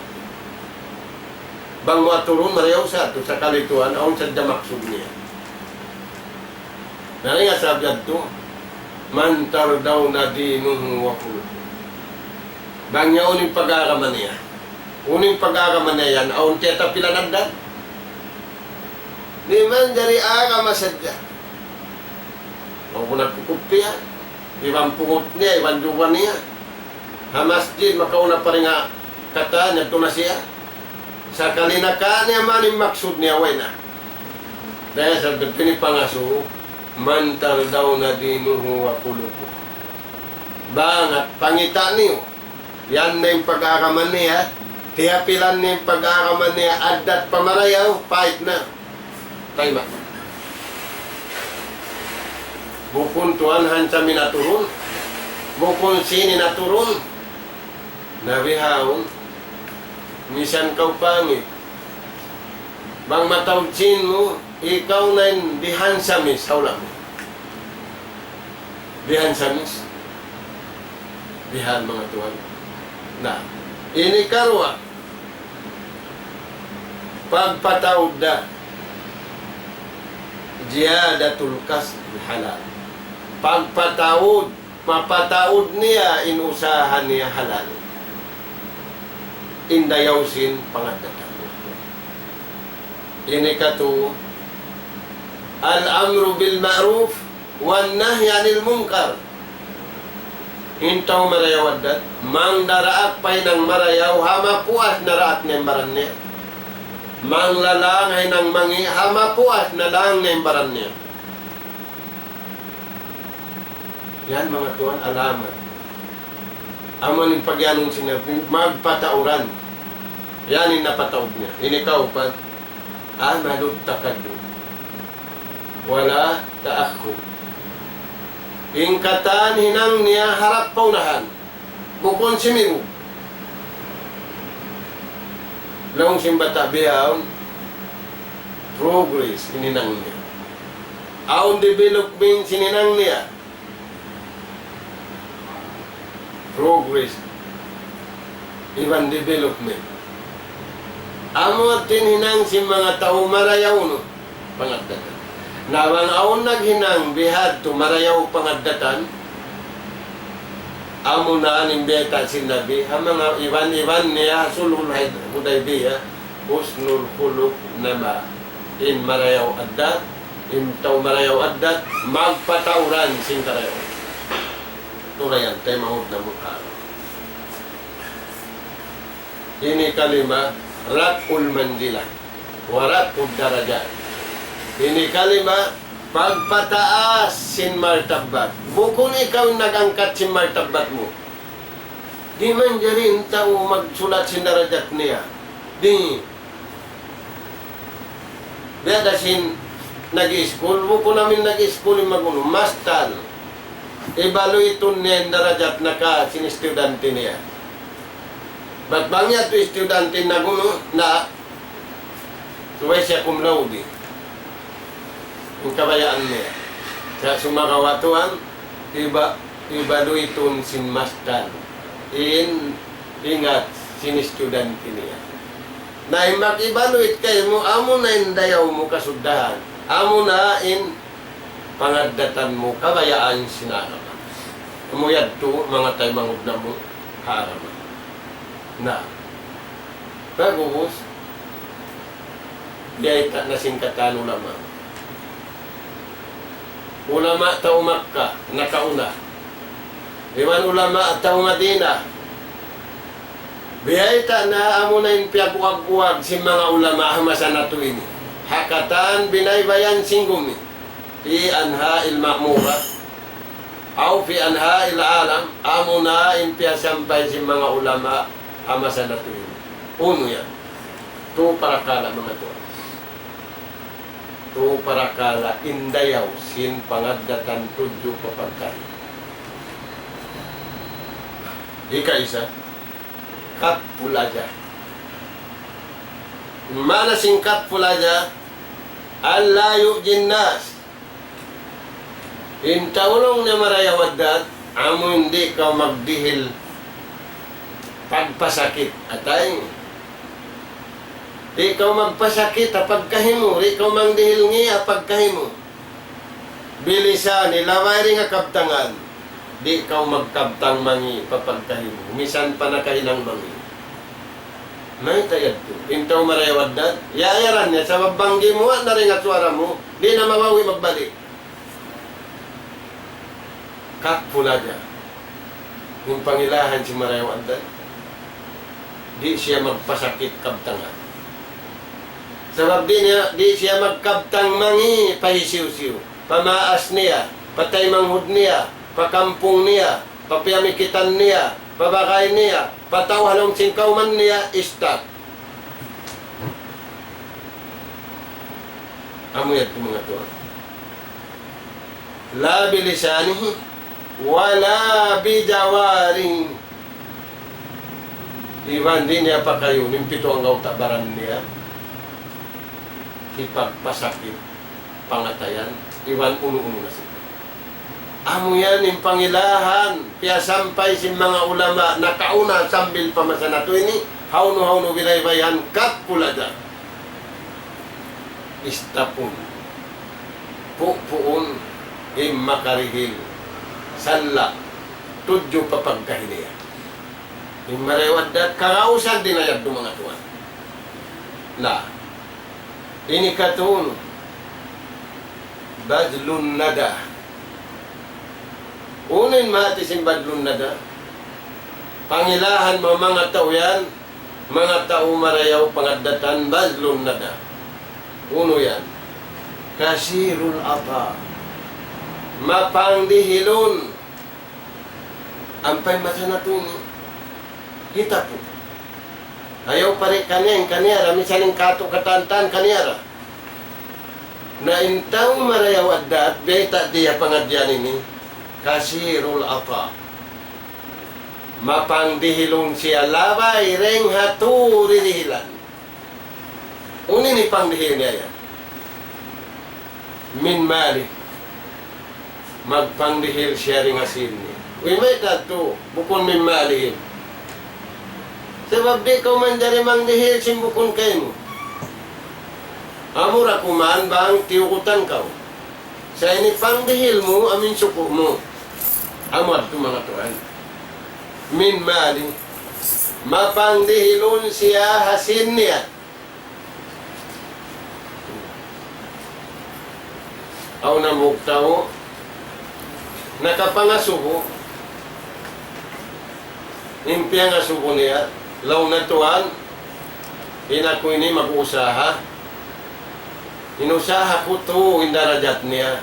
Bang mu aturun marayaw sa tu, sakali tuwan, awn sadja maksud niya. Na, rin nga sabab yadtu, من ترضون دينه وخلقه. Bang niya unu in pag-agama niya. Unu in pag-agama niya yan, awn tiyatapilan addat. Di' manjari agama sadja. Bang mu nagkukupiya, iban pungut niya, iban duwa niya. Ha masjid, makauna pa rin nga katan, yadtu na siya. Sakali na ka niya man in maksud niya, way na. Dayn ha sabab ini pangasubu, من ترضون دينه وخلقه. Bang at pangita' niyu, yan na in pag-agama niya, tiyapilan niya in pag-agama niya, addat pa marayaw, pait na. Tayma'. Bukun tuwan hansa mi naturun. Bukun sini naturun. Na bihaun, misan kaw pangit. Bang mataud sin mu, ikaw na in dihansamis, hawla mu. Dihansamis. Dihan manga tuwan. Na, ini karuwa. Pagpataud da. زيادة الكسب الحلال. Pagpataud, mapataud niya in usaha niya halal. In dayaw sin pangaddatan. Ini katu, الأمر بالمعروف والنهي عن المنكر. In tau marayaw addat, mangdaraak pa hinang marayaw, ha mapuas na daak niya in baran niya. Manglalang ha hinang mangi', ha mapuas na lang niya in baran niya. Yan, manga tuwan, alamat. Amu in pag-iyanun sin Nabi, magpatauran. Yan in napataud niya. Ini kaupat, عمل التقدم ولا تأخر. In katan hinang niya harap pa unahan. Bukun simibu. Laung sin bata' bihaun, progress in hinang niya. Awn development sin hinang niya. Progress iban development. Amu in hinang sin manga tau marayaw, unu, pangaddatan. Na bang awn naghinang bihadtu marayaw pangaddatan, amu na in bayta' sin Nabi, ha manga iban-iban niya sulhul Hudaybiyah, حسن الخلق نما. In marayaw addat, in tau marayaw addat, magpatauran sin karayawan. Turayan, taymanghud namu' ha. Ini kalima, رفع المنزلة ورفع الدرجات. Ini kalima, pagpataas sin martabat. Bukun ikaw in nag-angkat sin martabat mu. Di' manjari in tau magsulat sin darajat niya. Di'. Biya' da sin nag-iskul, bukun amin nag-iskul in mag-unu, mastal. Ibaluitun niya in darajat na ka sin estudyante niya. Bat bang yadtu estudyante nag-unu, na, subay siya cum laude. In kabayaan niya. Sa' sumagawa' tuwan, iba-, ibaluitun sin mastal. In ingat sin estudyante niya. Na in mag-evaluate kaymu, amu na in dayaw mu kasuddahan. Amu na in pangaddatan mu kabayaan sin agama. Amu yadtu manga taymanghud namu' ha agama. Na. Pag'ubus, biyayta' na sin katan ulama. Ulama tau Makkah, nakauna. Iban ulama tau Madinah. Biyayta' na amu na in piyag'uwag-uwag sin manga ulama ha masa natu' ini. Ha katan binaybayan sin gumi. في أنحاء المعمورة أو في أنحاء العالم, amu na in piyasampay sin manga ulama ha masa natu' ini. Unu yan? Tu parakala' manga tuwan. Tu parakala' in dayaw sin pangaddatan tudju pa pagkahi. Ikaisa, كف الأذى. Maana sin كف الأذى, ألا يؤذي الناس. In tau laung niya marayaw addat, amu in di' kaw magdihil pagpasakit atay. Di' kaw magpasakit ha pagkahi mu, di' kaw mangdihil ngi' ha pagkahi mu. Bilisani, labay dayn ha kabtangan. Di' kaw magkabtang mangi' pa pagkahi mu, misan pa nakahinang mangi'. Mayta' yadtu? In tau marayaw addat, yaayaran niya, sabab bang gimuwa' na dayn ha suwara mu, di' na mabawi' magbalik. Kapulaja. In pangilahan sin marayaw addat, di' siya magpasakit kabtangan. Sabab di' niya, di' siya magkabtang mangi' pa hisiyu-siyu. Pa maas niya, pa taymanghud niya, pa kampung niya, pa piyamikitan niya, pa bagay niya, pa tau ha lawm sin kawman niya, stop. Amu yadtu manga tuwan. لا بلسانه ولا بجوارحه. Iban di' niya pakayun in pitu anggawta' baran niya, hipagpasakit, pangatayan, iban unu-unu na sadja. Amu yan in pangilahan, piyasampay sin manga ulama nakauna sambil pa masa natu' ini, hawnu-hawnu bilaybayan, kapulaja. Istapun. Pu'puun, in makarihil, salla', tudju pa pagkahi niya. In marayaw addat, kagausan di' na yadtu manga tuwan. Na, ini katun, بذل الندى. Unu in mahati sin بذل الندى? Pangilahan mu manga tau yan, manga tau marayaw pangaddatan بذل الندى. Unu yan? كثير العطاء. Mapangdihilun. Ampa in masa natu' ini, hitapu. Ayaw pa ri kaniya, in kaniya ra, misan in katu' katan-katan kaniya ra. Na in tau marayaw addat, bayta' di ha pangadjian ini, كثير العطاء. Mapangdihilun siya labay dayn ha tū dirihilan. Unu in pangdihil niya yan? من ماله. Magpangdihil siya dayn ha sīn niya. Uy, mayta' yadtu, bukun من ماله. Sabab di' kaw manjari mangdihil sin bukun kaymu. Amura kuman bang tiyugutan kaw. Sa' ini pangdihil mu, amu in suku' mu. Amu yadtu manga tuwan. من ماله. Mapangdihilun siya ha sīn niya. Awn hambuuk tau nakapangasubu, in piyangasubu niya, laung niya, "Tuwan, in aku ini mag-usaha. In usaha ku tū in darajat niya.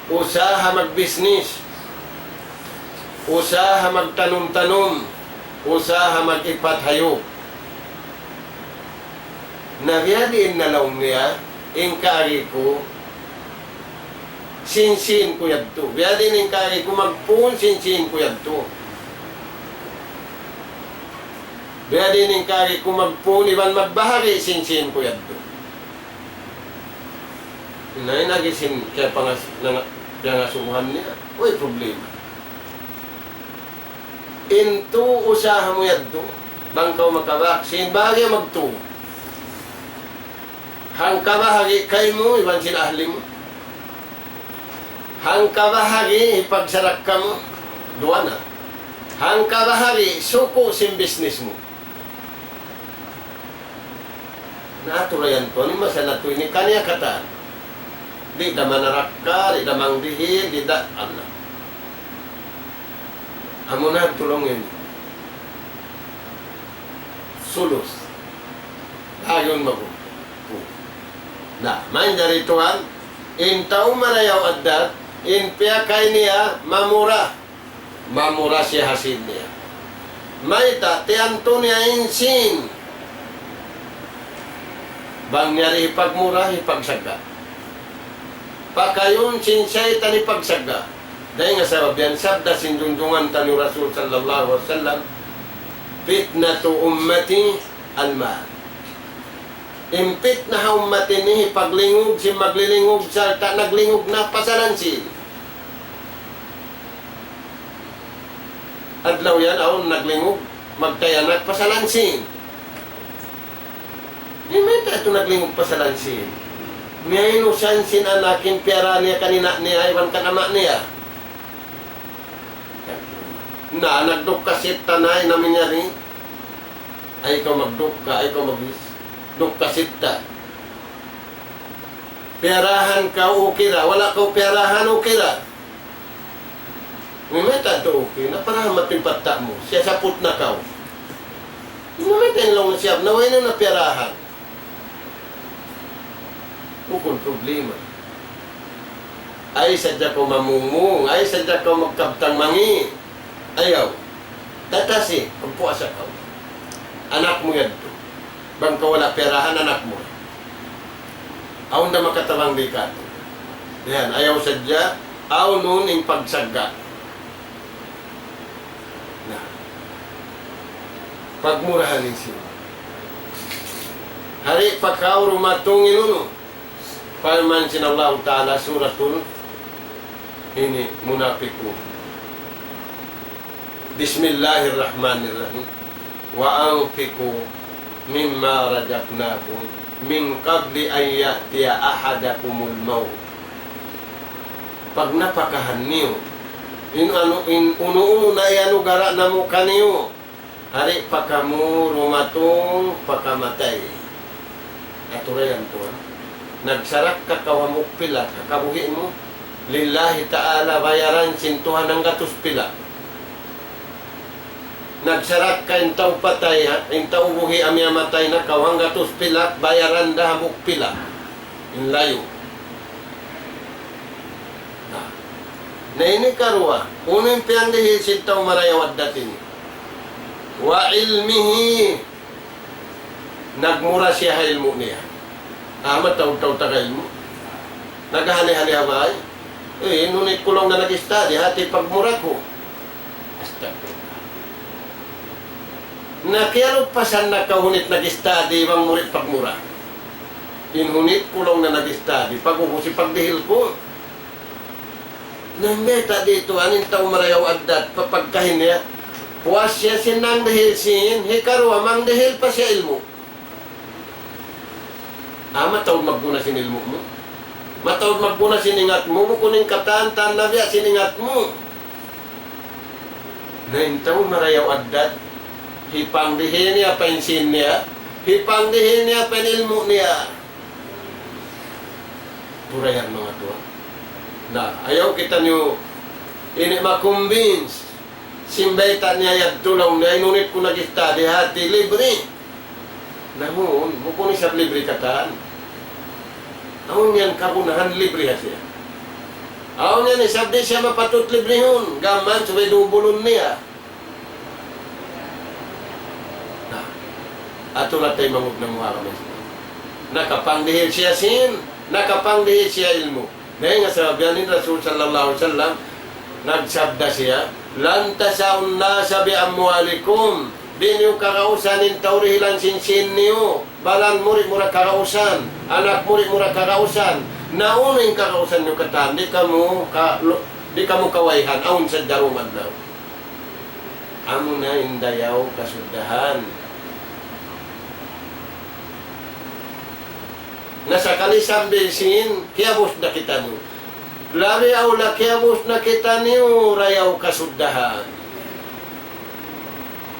Usaha magbisnis, usaha magtanum-tanum, usaha mag-ipat hayup." Na biyadiin na laung niya, in kaagi ku, sin sīn ku yadtu. Biyadiin in kaagi ku magpūn, sin sīn ku yadtu. Biyadiin in kaagi ku magpūn, iban magbahagi', sin sīn ku yadtu. Na in agi sin kiyapangas-, nanga-, piyangasubuhan niya, way problema. In tū usaha mu yadtu, bang kaw makabak, sin bahagi' magtū. Hangkabahagi' kaymu, iban sin ahli mu. Hangkabahagi' hipagsarakka mu, duwa na. Hangkabahagi' suku' sin bisnis mu. Na atu ra yan tuwan, in masa natu' ini kaniya katan. Di' da manarakka, di' da mangdihil, di' da, Allah. Amu na tulung ini. Sulus. Dagun magu. Na, manjari tuwan, in tau marayaw addat, in piyakay niya mamura. Mamura siya ha sīn niya. Mayta', tiyantu niya in sīn. Bang niya di' hipagmura, hipagsagga'. Pakayun sin saytan hipagsagga'. Dayn ha sabab yan, sabda sin junjungan taniyu Rasul sallallahu alayhi wasallam, "فتنة أمتي المال." In pitna ha ummat ini, hipaglingug sin maglilingug, sarta' naglingug na pasalan sīn. Adlaw yan, awn naglingug, magtayanak pasalan sīn. Di' mayta' yadtu naglingug pa salansin. Miyainusan sin anak in piyara niya kan ina' niya iban kan ama' niya. Na, nagdukka sitta na in amin yari. Ay kaw magdukka, ay kaw magis. Dukka sitta. Piyarahan kaw, okay ra. Wala' kaw piyarahan, okay ra. Mimita tu, okay. Na para matimpat ta mu. Siya saput na kaw. Mimita in laung siya, na way na na piyarahan. Bukun problema. Ay sadja kaw mamungmung, ay sadja kaw magkabtang mangi'. Ayaw. Tatasi, magpuasa kaw. Anak mu yadtu. Bang kaw wala' piyarahan anak mu. Awn da makatabang di' katu'. Yan, ayaw sadja, awnun in pagsagga'. Na. Pagmurahan in sin. Hari pa kaw dumatung in unu. Parman sin Allahu Ta'ala suratul ini Munafiqun. بسم الله الرحمن الرحيم. وأنفقوا مما رزقناكم من قبل أن يأتي أحدكم الموت. Pagnapakahan niyu in anu, in unu-unu na iyanugara' namu' kaniyu, hari pa kamu dumatung pa kamatay. Atura yan tuwan. Nagsarakka kaw hambuuk pilak ha kabuhi' mu, lillahi ta'ala, bayaran sin Tuhan hanggatus pilak. Nagsarakka in tau patay, ha, in tau buhi' ha miyatay na kaw hanggatus pilak, bayaran da hambuuk pilak. In layu'. Na. Na ini karuwa, unu in piyangdihil sin tau marayaw addat ini. وعلمه. Nagmura siya ha ilmu' niya. Ah, mataud-taud taga ilmu'. Naghali-hali ha bay. Eh, in hunit ku laung na nag-study, hati pagmura ku. Astagfirullah. Na kiyalupasan na kaw hunit nag-study, bang mu di' pagmura. In hunit ku laung na nag-study, pag-ubus hipagdihil ku. Nangga ta didtu, in tau marayaw addat, pa pagkahi niya. Puas siya sin nangdihil sin, hikaruwa mangdihil pa siya ilmu'. Ah, mataud magguna sin ilmu' mu. Mataud magguna sin ingat mu, bukun in katan-katan na biya' sin ingat mu. Na in tau marayaw addat, hipangdihil niya pa in sin niya, hipangdihil niya pa in ilmu' niya. Turayan manga tuwan. Na, ayaw kitaniyu ini ma-convince. Sin bayta' niya yadtu laung niya, in hunit ku nag-study hati libre. Na, huun, bukun isab libre katan. Awn yan kagunahan libre ha siya. Awn yan isab di' siya mapatut librehun, gam mayan subay dubulun niya. Na, atura taymanghud namu' ha agama Islam. Nakapangdihil siya sin, nakapangdihil siya ilmu'. Dayn ha sabab yan in Rasul sallallahu alayhi wasallam, nagsabda siya, لن تسألوا الناس بأموالكم. Di' niyu kagausan in tau dihilan sin sīn niyu. Baran mu di' mu da kagausan, anak mu di' mu da kagausan. Na unu in kagausan niyu katan, di' kamu ka-, lu-, di' kamu kawayhan, awn sadja dum adlaw. Amuna in dayaw kasuddahan. Na sakali sambil sīn, kiyabus na kitaniyu. Labi awla kiyabus na kitaniyu, dayaw kasuddahan.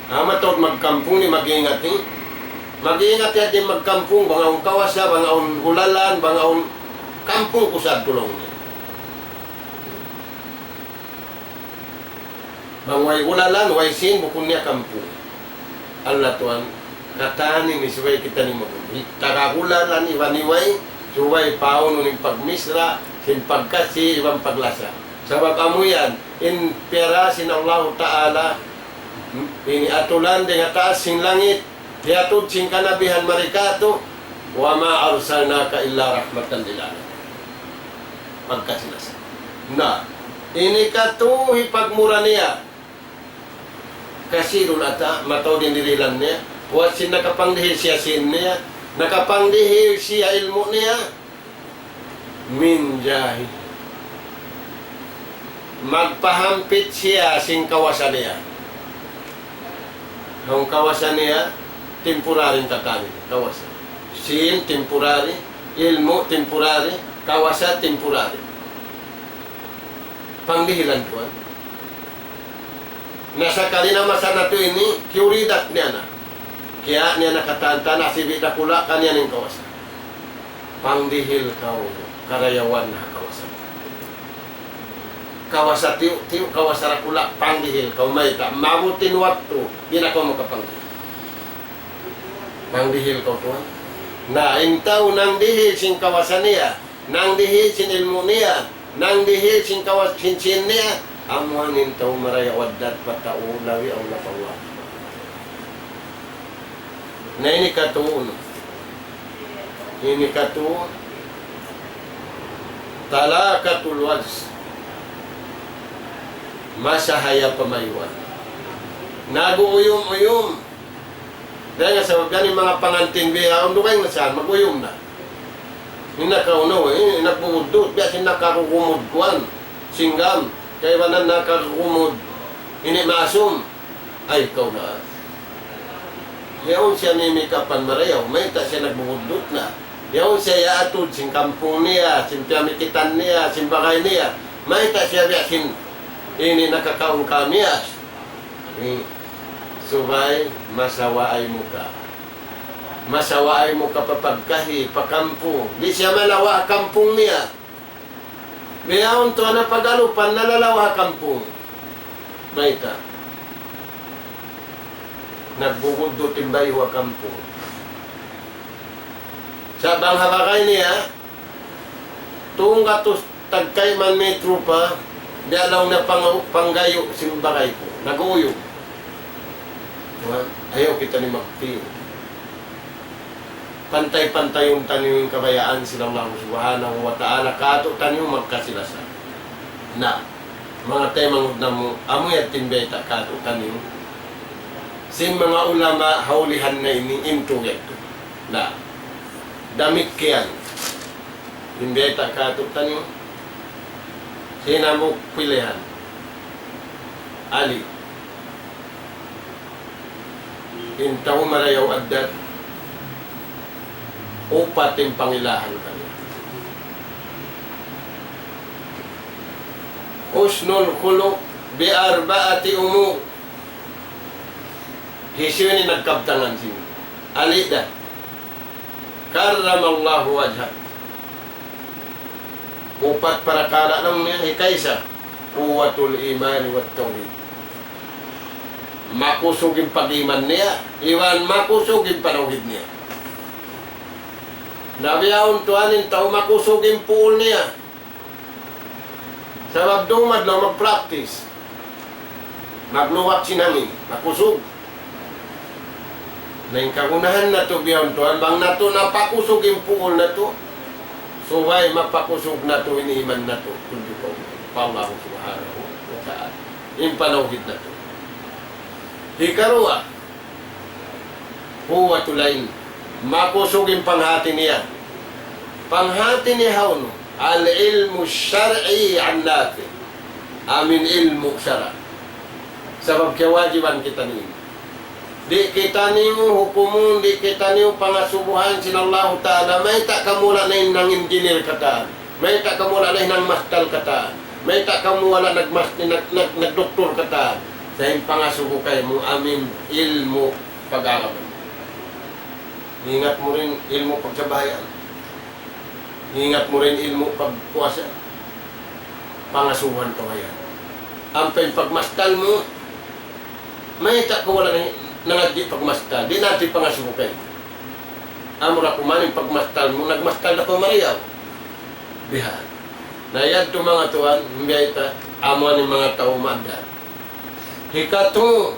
Ah, mataud magkampung ini, mag-ingat ini. Mag-ingat yan di' magkampung, bang awn kawasa, bang awn hulalan, bang awn kampung ku sa' tulung ini. Bang way hulalan, way sīn, bukun niya kampung. Allah tuwan, katan ini subay kitaniyu mag-, taga hulalan, iban way, subay paunun in pagmisra, sin pagkasi, iban paglasa. Sabab amu yan, in piyara sin Allahu Ta'ala, ini atulan dayn ha taas sin langit, hiyatud sin kanabihan mari katu', وما أرسلناك إلا رحمة للعالمين. Pagkasi-lasa. Na, ini katu' hipagmura niya. Kasirul ata, mataud in dihilan niya. Puas sin nakapangdihil siya sīn niya. Nakapangdihil siya ilmu' niya. من جاهه. Magpahampit siya sin kawasa niya. Awn kawasa niya, temporary katan ini, kawasa. Sin temporary, ilmu' temporary, kawasa temporary. Pangdihilan tuwan. Na sakali na masa natu' ini, kiyuridat niya na. Kiyawa' niya na katan-katan, asibi' dakula' kaniya in kawasa. Pangdihil kaw karayawan ha kawasa. Kawasa tiyu'-tiyu', kawasa dakula', pangdihil kaw mayta'. Maabut in waktu, di' na kaw makapanggil. Pangdihil kaw tuwan. Na, in tau nangdihil sin kawasa niya, nangdihil sin ilmu' niya, nangdihil sin kawas-, sin sīn niya, amu yan in tau marayaw addat pa tau labi aw lapawa. Na ini katu', ini katu', talakatul wajh. Masa haya pamayuan. Nag-uuyum-uyum. Dayn ha sabab yan in manga pangantin bihaun, dugaing na saan, mag-uyum na. In nakaunu, eh, nagbubuddut, biya' sin nakagugumud kuwan, singgam, kaibanan nakagugumud, ini maasum, ay, kaw na. Yaun siya mimikapan marayaw, mayta' siya nagbubuddut na. Yaun siya yaatud sin kampung niya, sin piyamikitan niya, sin bagay niya. Mayta' siya biya' sin ini nakakaun kamiyas. Ini, subay masawaay mu ka. Masawaay mu ka pa pagkahi, pa kampung. Di' siya malawa' ha kampung niya. Bihaun tuwan na pag-alupan, nalalawa' ha kampung. Mayta'? Nagbubuddut in bayhu' ha kampung. Sa' bang ha bagay niya, tunggatus tagkayman metro pa, di' alaw na pang-, panggayu' sin bagay ku. Nag-uuyum. Ha? Ayaw kitaniyu magtiyu'. Pantay-pantayun taniyu in kabayaan sin Allah Subhanahu wa Ta'ala, kātu'niyu magkasi-lasa. Na, manga taymanghud namu', amu yan in biyayta' kātu'niyu sin manga ulama ha ulihan na ini, in tū yadtu. Na, damikkiyan in biyayta' kātu'niyu sin hambuuk pilihan. Ali. In tau marayaw addat, upat in pangilahan kaniya. حسن الخلق بأربعة أمور. Hisiyu in nagkabtangan sin Ali da. كرم الله وجهك. Upat parakala' laung niya, hikaisa, قوة الإيمان والتوحيد. Makusug in pag-iman niya, iban makusug in panawhid niya. Na bihaun tuwan in tau makusug in puul niya. Sabab dumadlaw mag-practice. Magluwak sin hangin, makusug. Na in kagunahan natu' bihaun tuwan, bang natu' napakusug in puul natu', subay mapakusug natu' in iman natu', tunduk pa Allah Subhanahu wa Ta'ala. In panawhid natu'. Hikaruwa, قوة العلم. Makusug in panghati niya. Panghati niya hawnu? العلم الشرعي النافع. Amu in ilmu' sara'. Sabab kiyawajiban kitaniyu. Di' kitaniyu hukumun, di' kitaniyu pangasubuhan sin Allahu Ta'ala. Mayta' kamu wala' na hinang engineer katan. Mayta' kamu wala' na hinang mastal katan. Mayta' kamu wala' nagmas-, nag-, nag-, nagdoktor katan. Sa' in pangasubu kaymu amu in ilmu' pag-agama. Ingat mu rin ilmu' pagsambahayang. Ingat mu rin ilmu' pagpuasa. Pangasubuhan kaw yan. Ampa in pagmastal mu, mayta' kaw wala' na-, nangadji' pagmastal. Di' na di' pangasubu kaymu. Amura kuman in pagmastal mu, nagmastal da kaw marayaw. Bihan. Na yadtu manga tuwan, biyayta', amu in manga tau maaddat. Hikatu,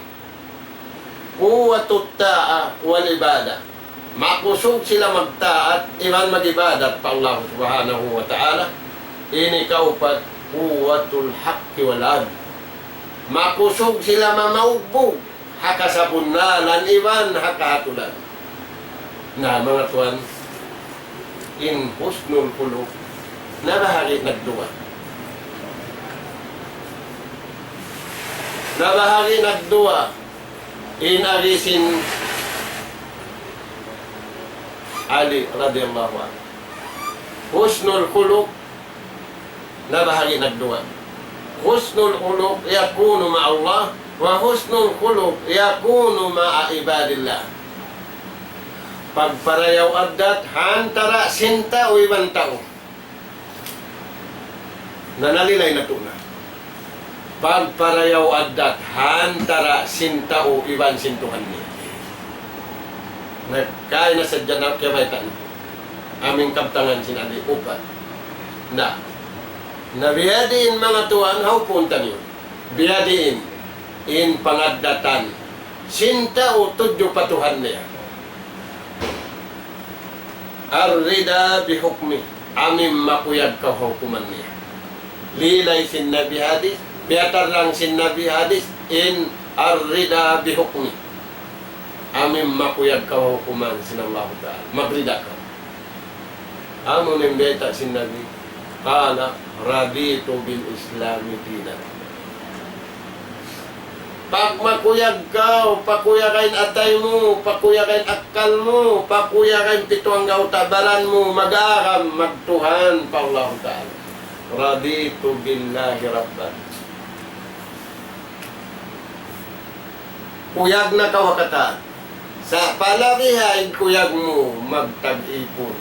قوة الطاعة والعبادة. Makusug sila magtaat iban mag-ibadat pa Allah Subhanahu wa Ta'ala. Ini kaupat, قوة الحق والعدل. Makusug sila mamaugbug ha kasabunnalan iban ha kahatulan. Na, manga tuwan, in husnul khuluq, nabahagi' nagduwa. Nabahagi' nagduwa. In agi sin Ali radiyallahu anhu. Husnul khuluq, nabahagi' nagduwa. Husnul khuluq yakunu ma'allah, wa husnul khuluq yakunu ma'a ibadillah. Pagparayaw addat ha antara' sin tau iban tau. Nanalilay natu' na. Pagparayaw addat ha antara' sin tau iban sin Tuhan niya. Na, kaina sadja na kiyabayta' na. Amu in kabtangan sin Ali upat. Na, na biyadiin manga tuwan, hawpun taniyu. Biyadiin in pangaddatan sin tau tudju pa Tuhan niya. Ar-rida bi hukmi, amu in makuyag kaw ha hukuman niya. Lilay sin Nabi hadis, piyatarrang sin Nabi hadis, in ar-rida bi hukmi. Amu in makuyag kaw ha hukuman sin Allahu Ta'ala. Magrida kaw. Amu in bayta' sin Nabi. Qala, "Raditu bil Islami dinan." Pagmakuyag kaw, pakuyaga in atay mu, pakuyaga in akkal mu, pakuyaga in pitu anggawta' baran mu, mag-agama, magtuhan pa Allahu Ta'ala. Raditu billahi rabban. Kuyag na kaw ha katan. Sa' palabihan in kuyag mu magtag-ipun.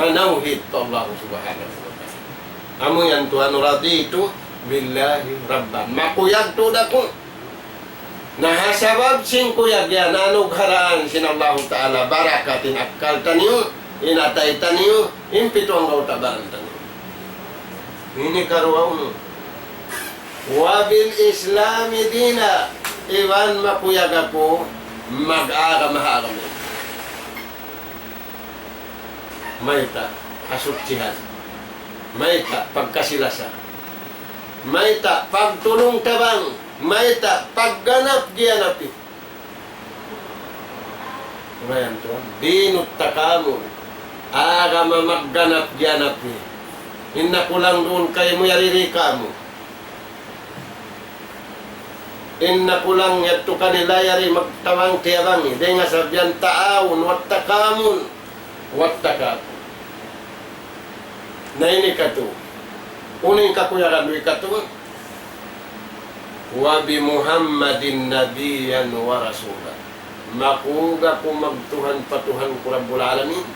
Manawhid pa Allah Subhanahu wa Ta'ala. Amu yan tuwan, raditu billahi rabban. Makuyag tuud aku. Na ha sabab sin kuyag yan, anugharaan sin Allahu Ta'ala, barakat in akkal taniyu, in atay taniyu, in pitu anggawta' baran taniyu. Ini karuwa unu. Wa bil Islami dina, iban makuyag aku mag-agama ha agama. Mayta', kasuchihan. Mayta', pagkasi-lasa. Mayta', pagtulung-tabang. Mayta', pagganap-giyanap. Mayta' tuwan, dinut ta kamu. Agama magganap-giyanap. In nakulang duun kaymu, yari di kamu. In nakulang yadtu kanila, yari magtabang-tiyabang. Dayn ha sabab yan ta awn, wat ta kamu. Wat ta kamu. Na ini katu'. Unu in kakuyagan mu ikatu? Wa bi Muhammadin nabiyyan wa rasula. Makuyag aku magtuhan pa Tuhan ku Rabbul Alamin.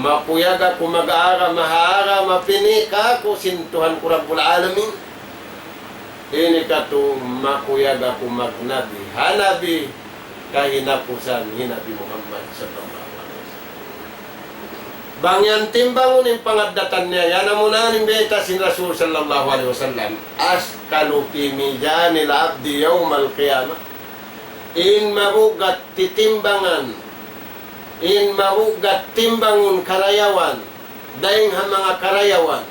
Makuyag aku mag-agama ha agama pini' kāku' sin Tuhan ku Rabbul Alamin. Ini katu', makuyag aku magnabi ha nabi kahinapusan, hi Nabi Muhammad sallallahu alayhi wasallam. Bang yan timbangun in pangaddatan niya, yan amuna in bayta' sin Rasul sallallahu alayhi wasallam, "Athqalu fi mizanil abdi yawmal qiyamah." In mabugat titimbangan, in mabugat timbangun karayawan, dayn ha manga karayawan,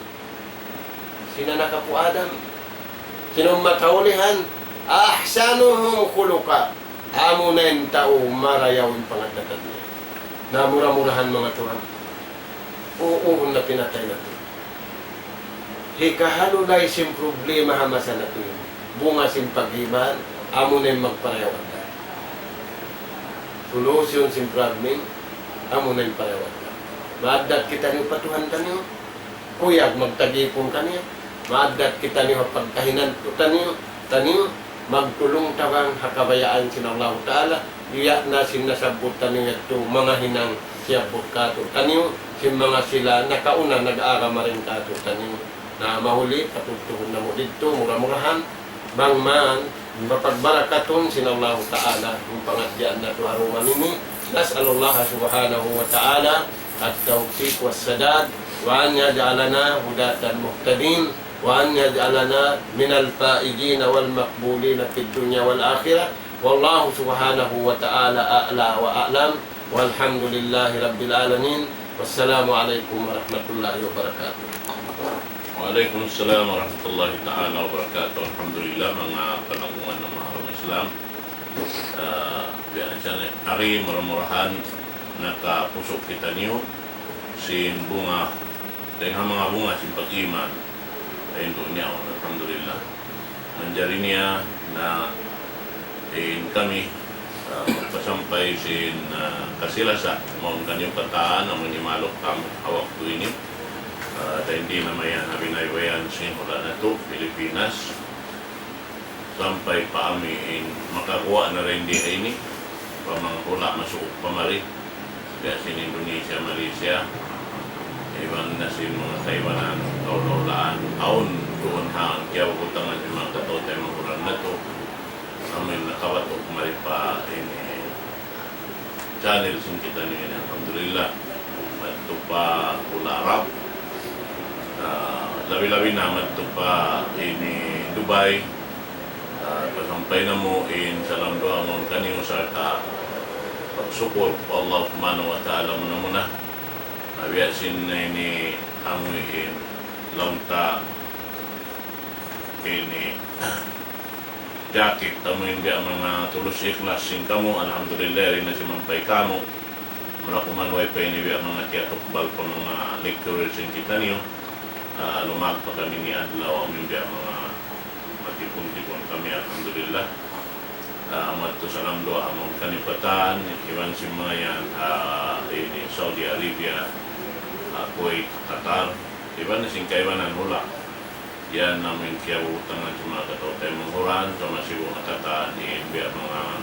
sin anak apu' Adam, sin ummat ha ulihan, ahsanuhum khuluqa, amuna in tau marayaw in pangaddatan niya. Na mura-murahan manga tuwan. Uu, na pinatay natu'. Hikahalulay sin problema ha masa natu' ini. Bunga sin pag-iman, amuna in magparayaw addat. Solution sin problem, amuna in parayaw addat. Maaddat kitaniyu pa Tuhan taniyu. Kuyag magtag-ipun kaniya. Maaddat kitaniyu ha pagkahinang taniyu, taniyu, magtulung-tabang ha kabayaan sin Allahu Ta'ala. Biya' na sin nasabbut taniyu yadtu, manga hinang siyabbut kātu'niyu, sin manga sila nakauna nag-agama dayn kātu'niyu. Na mahuli, patudtuhun namu' didtu, mura-murahan, bang man, mapagbarakatun sin Allahu Ta'ala in pangadjian natu' ha duun ini. نسأل الله سبحانه وتعالى التوفيق والسداد، وأن يجعلنا هداة مهتدين، وأن يجعلنا من الفائزين والمقبولين في الدنيا والآخرة. والله سبحانه وتعالى أعلى وأعلم. والحمد لله رب العالمين. والسلام عليكم ورحمة الله وبركاته. Wa alaykum salam warahmatullahi ta'ala wabarakatuh. Alhamdulillah, manga pananggungan ha agama Islam. Ah, biya' na siya ni, ari, mura-murahan nakapusuk kitaniyu sin bunga, dayn ha manga bunga sin pag-iman. Ayun, dunya, alhamdulillah. Manjari niya na in kami Ah, pasampay sin, ah, kasi-lasa mawn kaniyu katan, amu in maluk kamu ha waktu ini. Ah, dayn di na mayan ha binaybayan sin hula' natu', Pilipinas. Sampay pa amu in makaguwa' na dayn di ha ini, pa manga hula' masuuk pa mari, biya' sin Indonesia, Malaysia, iban na sin manga kaibanan, kaula-ulaan, awn duun ha kiyabutangan sin manga kataw-taymanghuran natu'. Amu in nakabatuk mari pa ini channel sin kitaniyu ini, alhamdulillah. Madtu pa hula' Arab. Ah, labi-labi na madtu pa ini Dubai. Ah, pasampay namu' in salam duwaa mawn kaniyu sarta' pagsukul pa Allah Subhanahu wa Ta'ala muna-muna. Ah, biya' sin ini amu in laung ta ini jacket, amu in biya' manga tulus ikhlas sin kamu, alhamdulillah, yari na simampay kamu. Mura kuman way pa ini biya' manga tiyatukbal pa manga lecturer sin kitaniyu. Ah, lumag pa kami ini adlaw, amu in biya' manga matipun-tipun kami, alhamdulillah. Ah, madtu salam duwaa mawn kaniyu katan, iban sin manga yan, ah, ini Saudi Arabia, ah, Kuwait, Qatar, iban sin kaibanan hula'. Yan amu in kiyabutangan sin manga kataw-taymanghuran, sa masi bu na katan in biya' manga,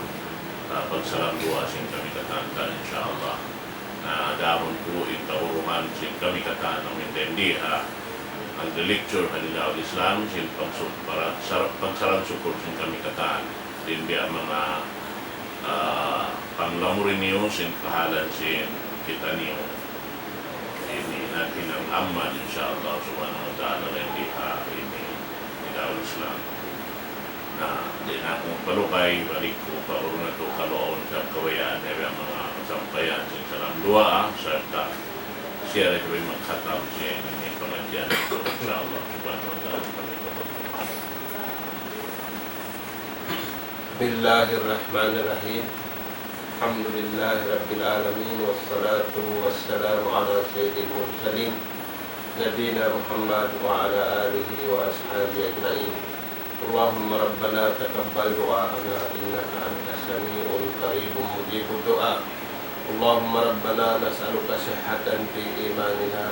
ah, pagsalam duwaa sin kami katan, insya Allah. Na dahun ku in kahuruhan sin kami katan, amu in dayn di ha, nagli-lecture ha Nidaul Islam, sin pagsu-, para, sar-, pagsalam sukul sin kami katan. Dayn di ha manga, ah, panglamud niyu sin kahalan sin kitaniyu. Ini na hinang amal, insya Allah subhanahu wa ta'ala, dayn di ha ini, Nidaul Islam. Na, di' na aku magpalugay, balik ku pa urun natu' kalu awn sa kabayaan niya manga kasampayan sin salam duwaa, sarta' siya da isab in magkhatam sin ini pangadjian natu', insya Allah subhanahu wa ta'ala. بسم الله الرحمن الرحيم. الحمد لله رب العالمين، والصلاة والسلام على سيد المرسلين، نبينا محمد وعلى آله وأصحابه أجمعين. اللهم ربنا تقبل دعاءنا إنك أنت السميع القريب مجيب الدعاء. اللهم ربنا نسألك صحة في إيماننا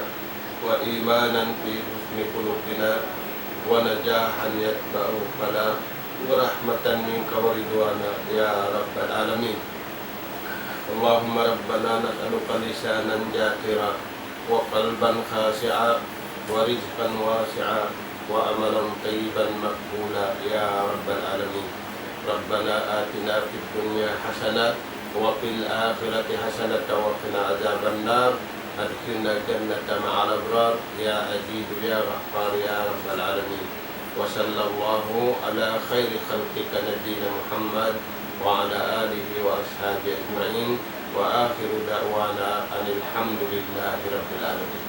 وإيمانا في حسن خلقنا ونجاحا يتبعه الفلاح ورحمة منك ورضوانا يا رب العالمين. اللهم ربنا نسألك لسانا ذاكرا وقلبا خاشعا ورزقا واسعا وعملا طيبا مقبولا يا رب العالمين. ربنا آتنا في الدنيا حسنة وفي الآخرة حسنة وقنا عذاب النار. أدخلنا الجنة مع الأبرار يا عزيز يا غفار يا رب العالمين. وصلى الله على خير خلقك نبينا محمد وعلى آله وأصحابه أجمعين. وآخر دعوانا أن الحمد لله رب العالمين.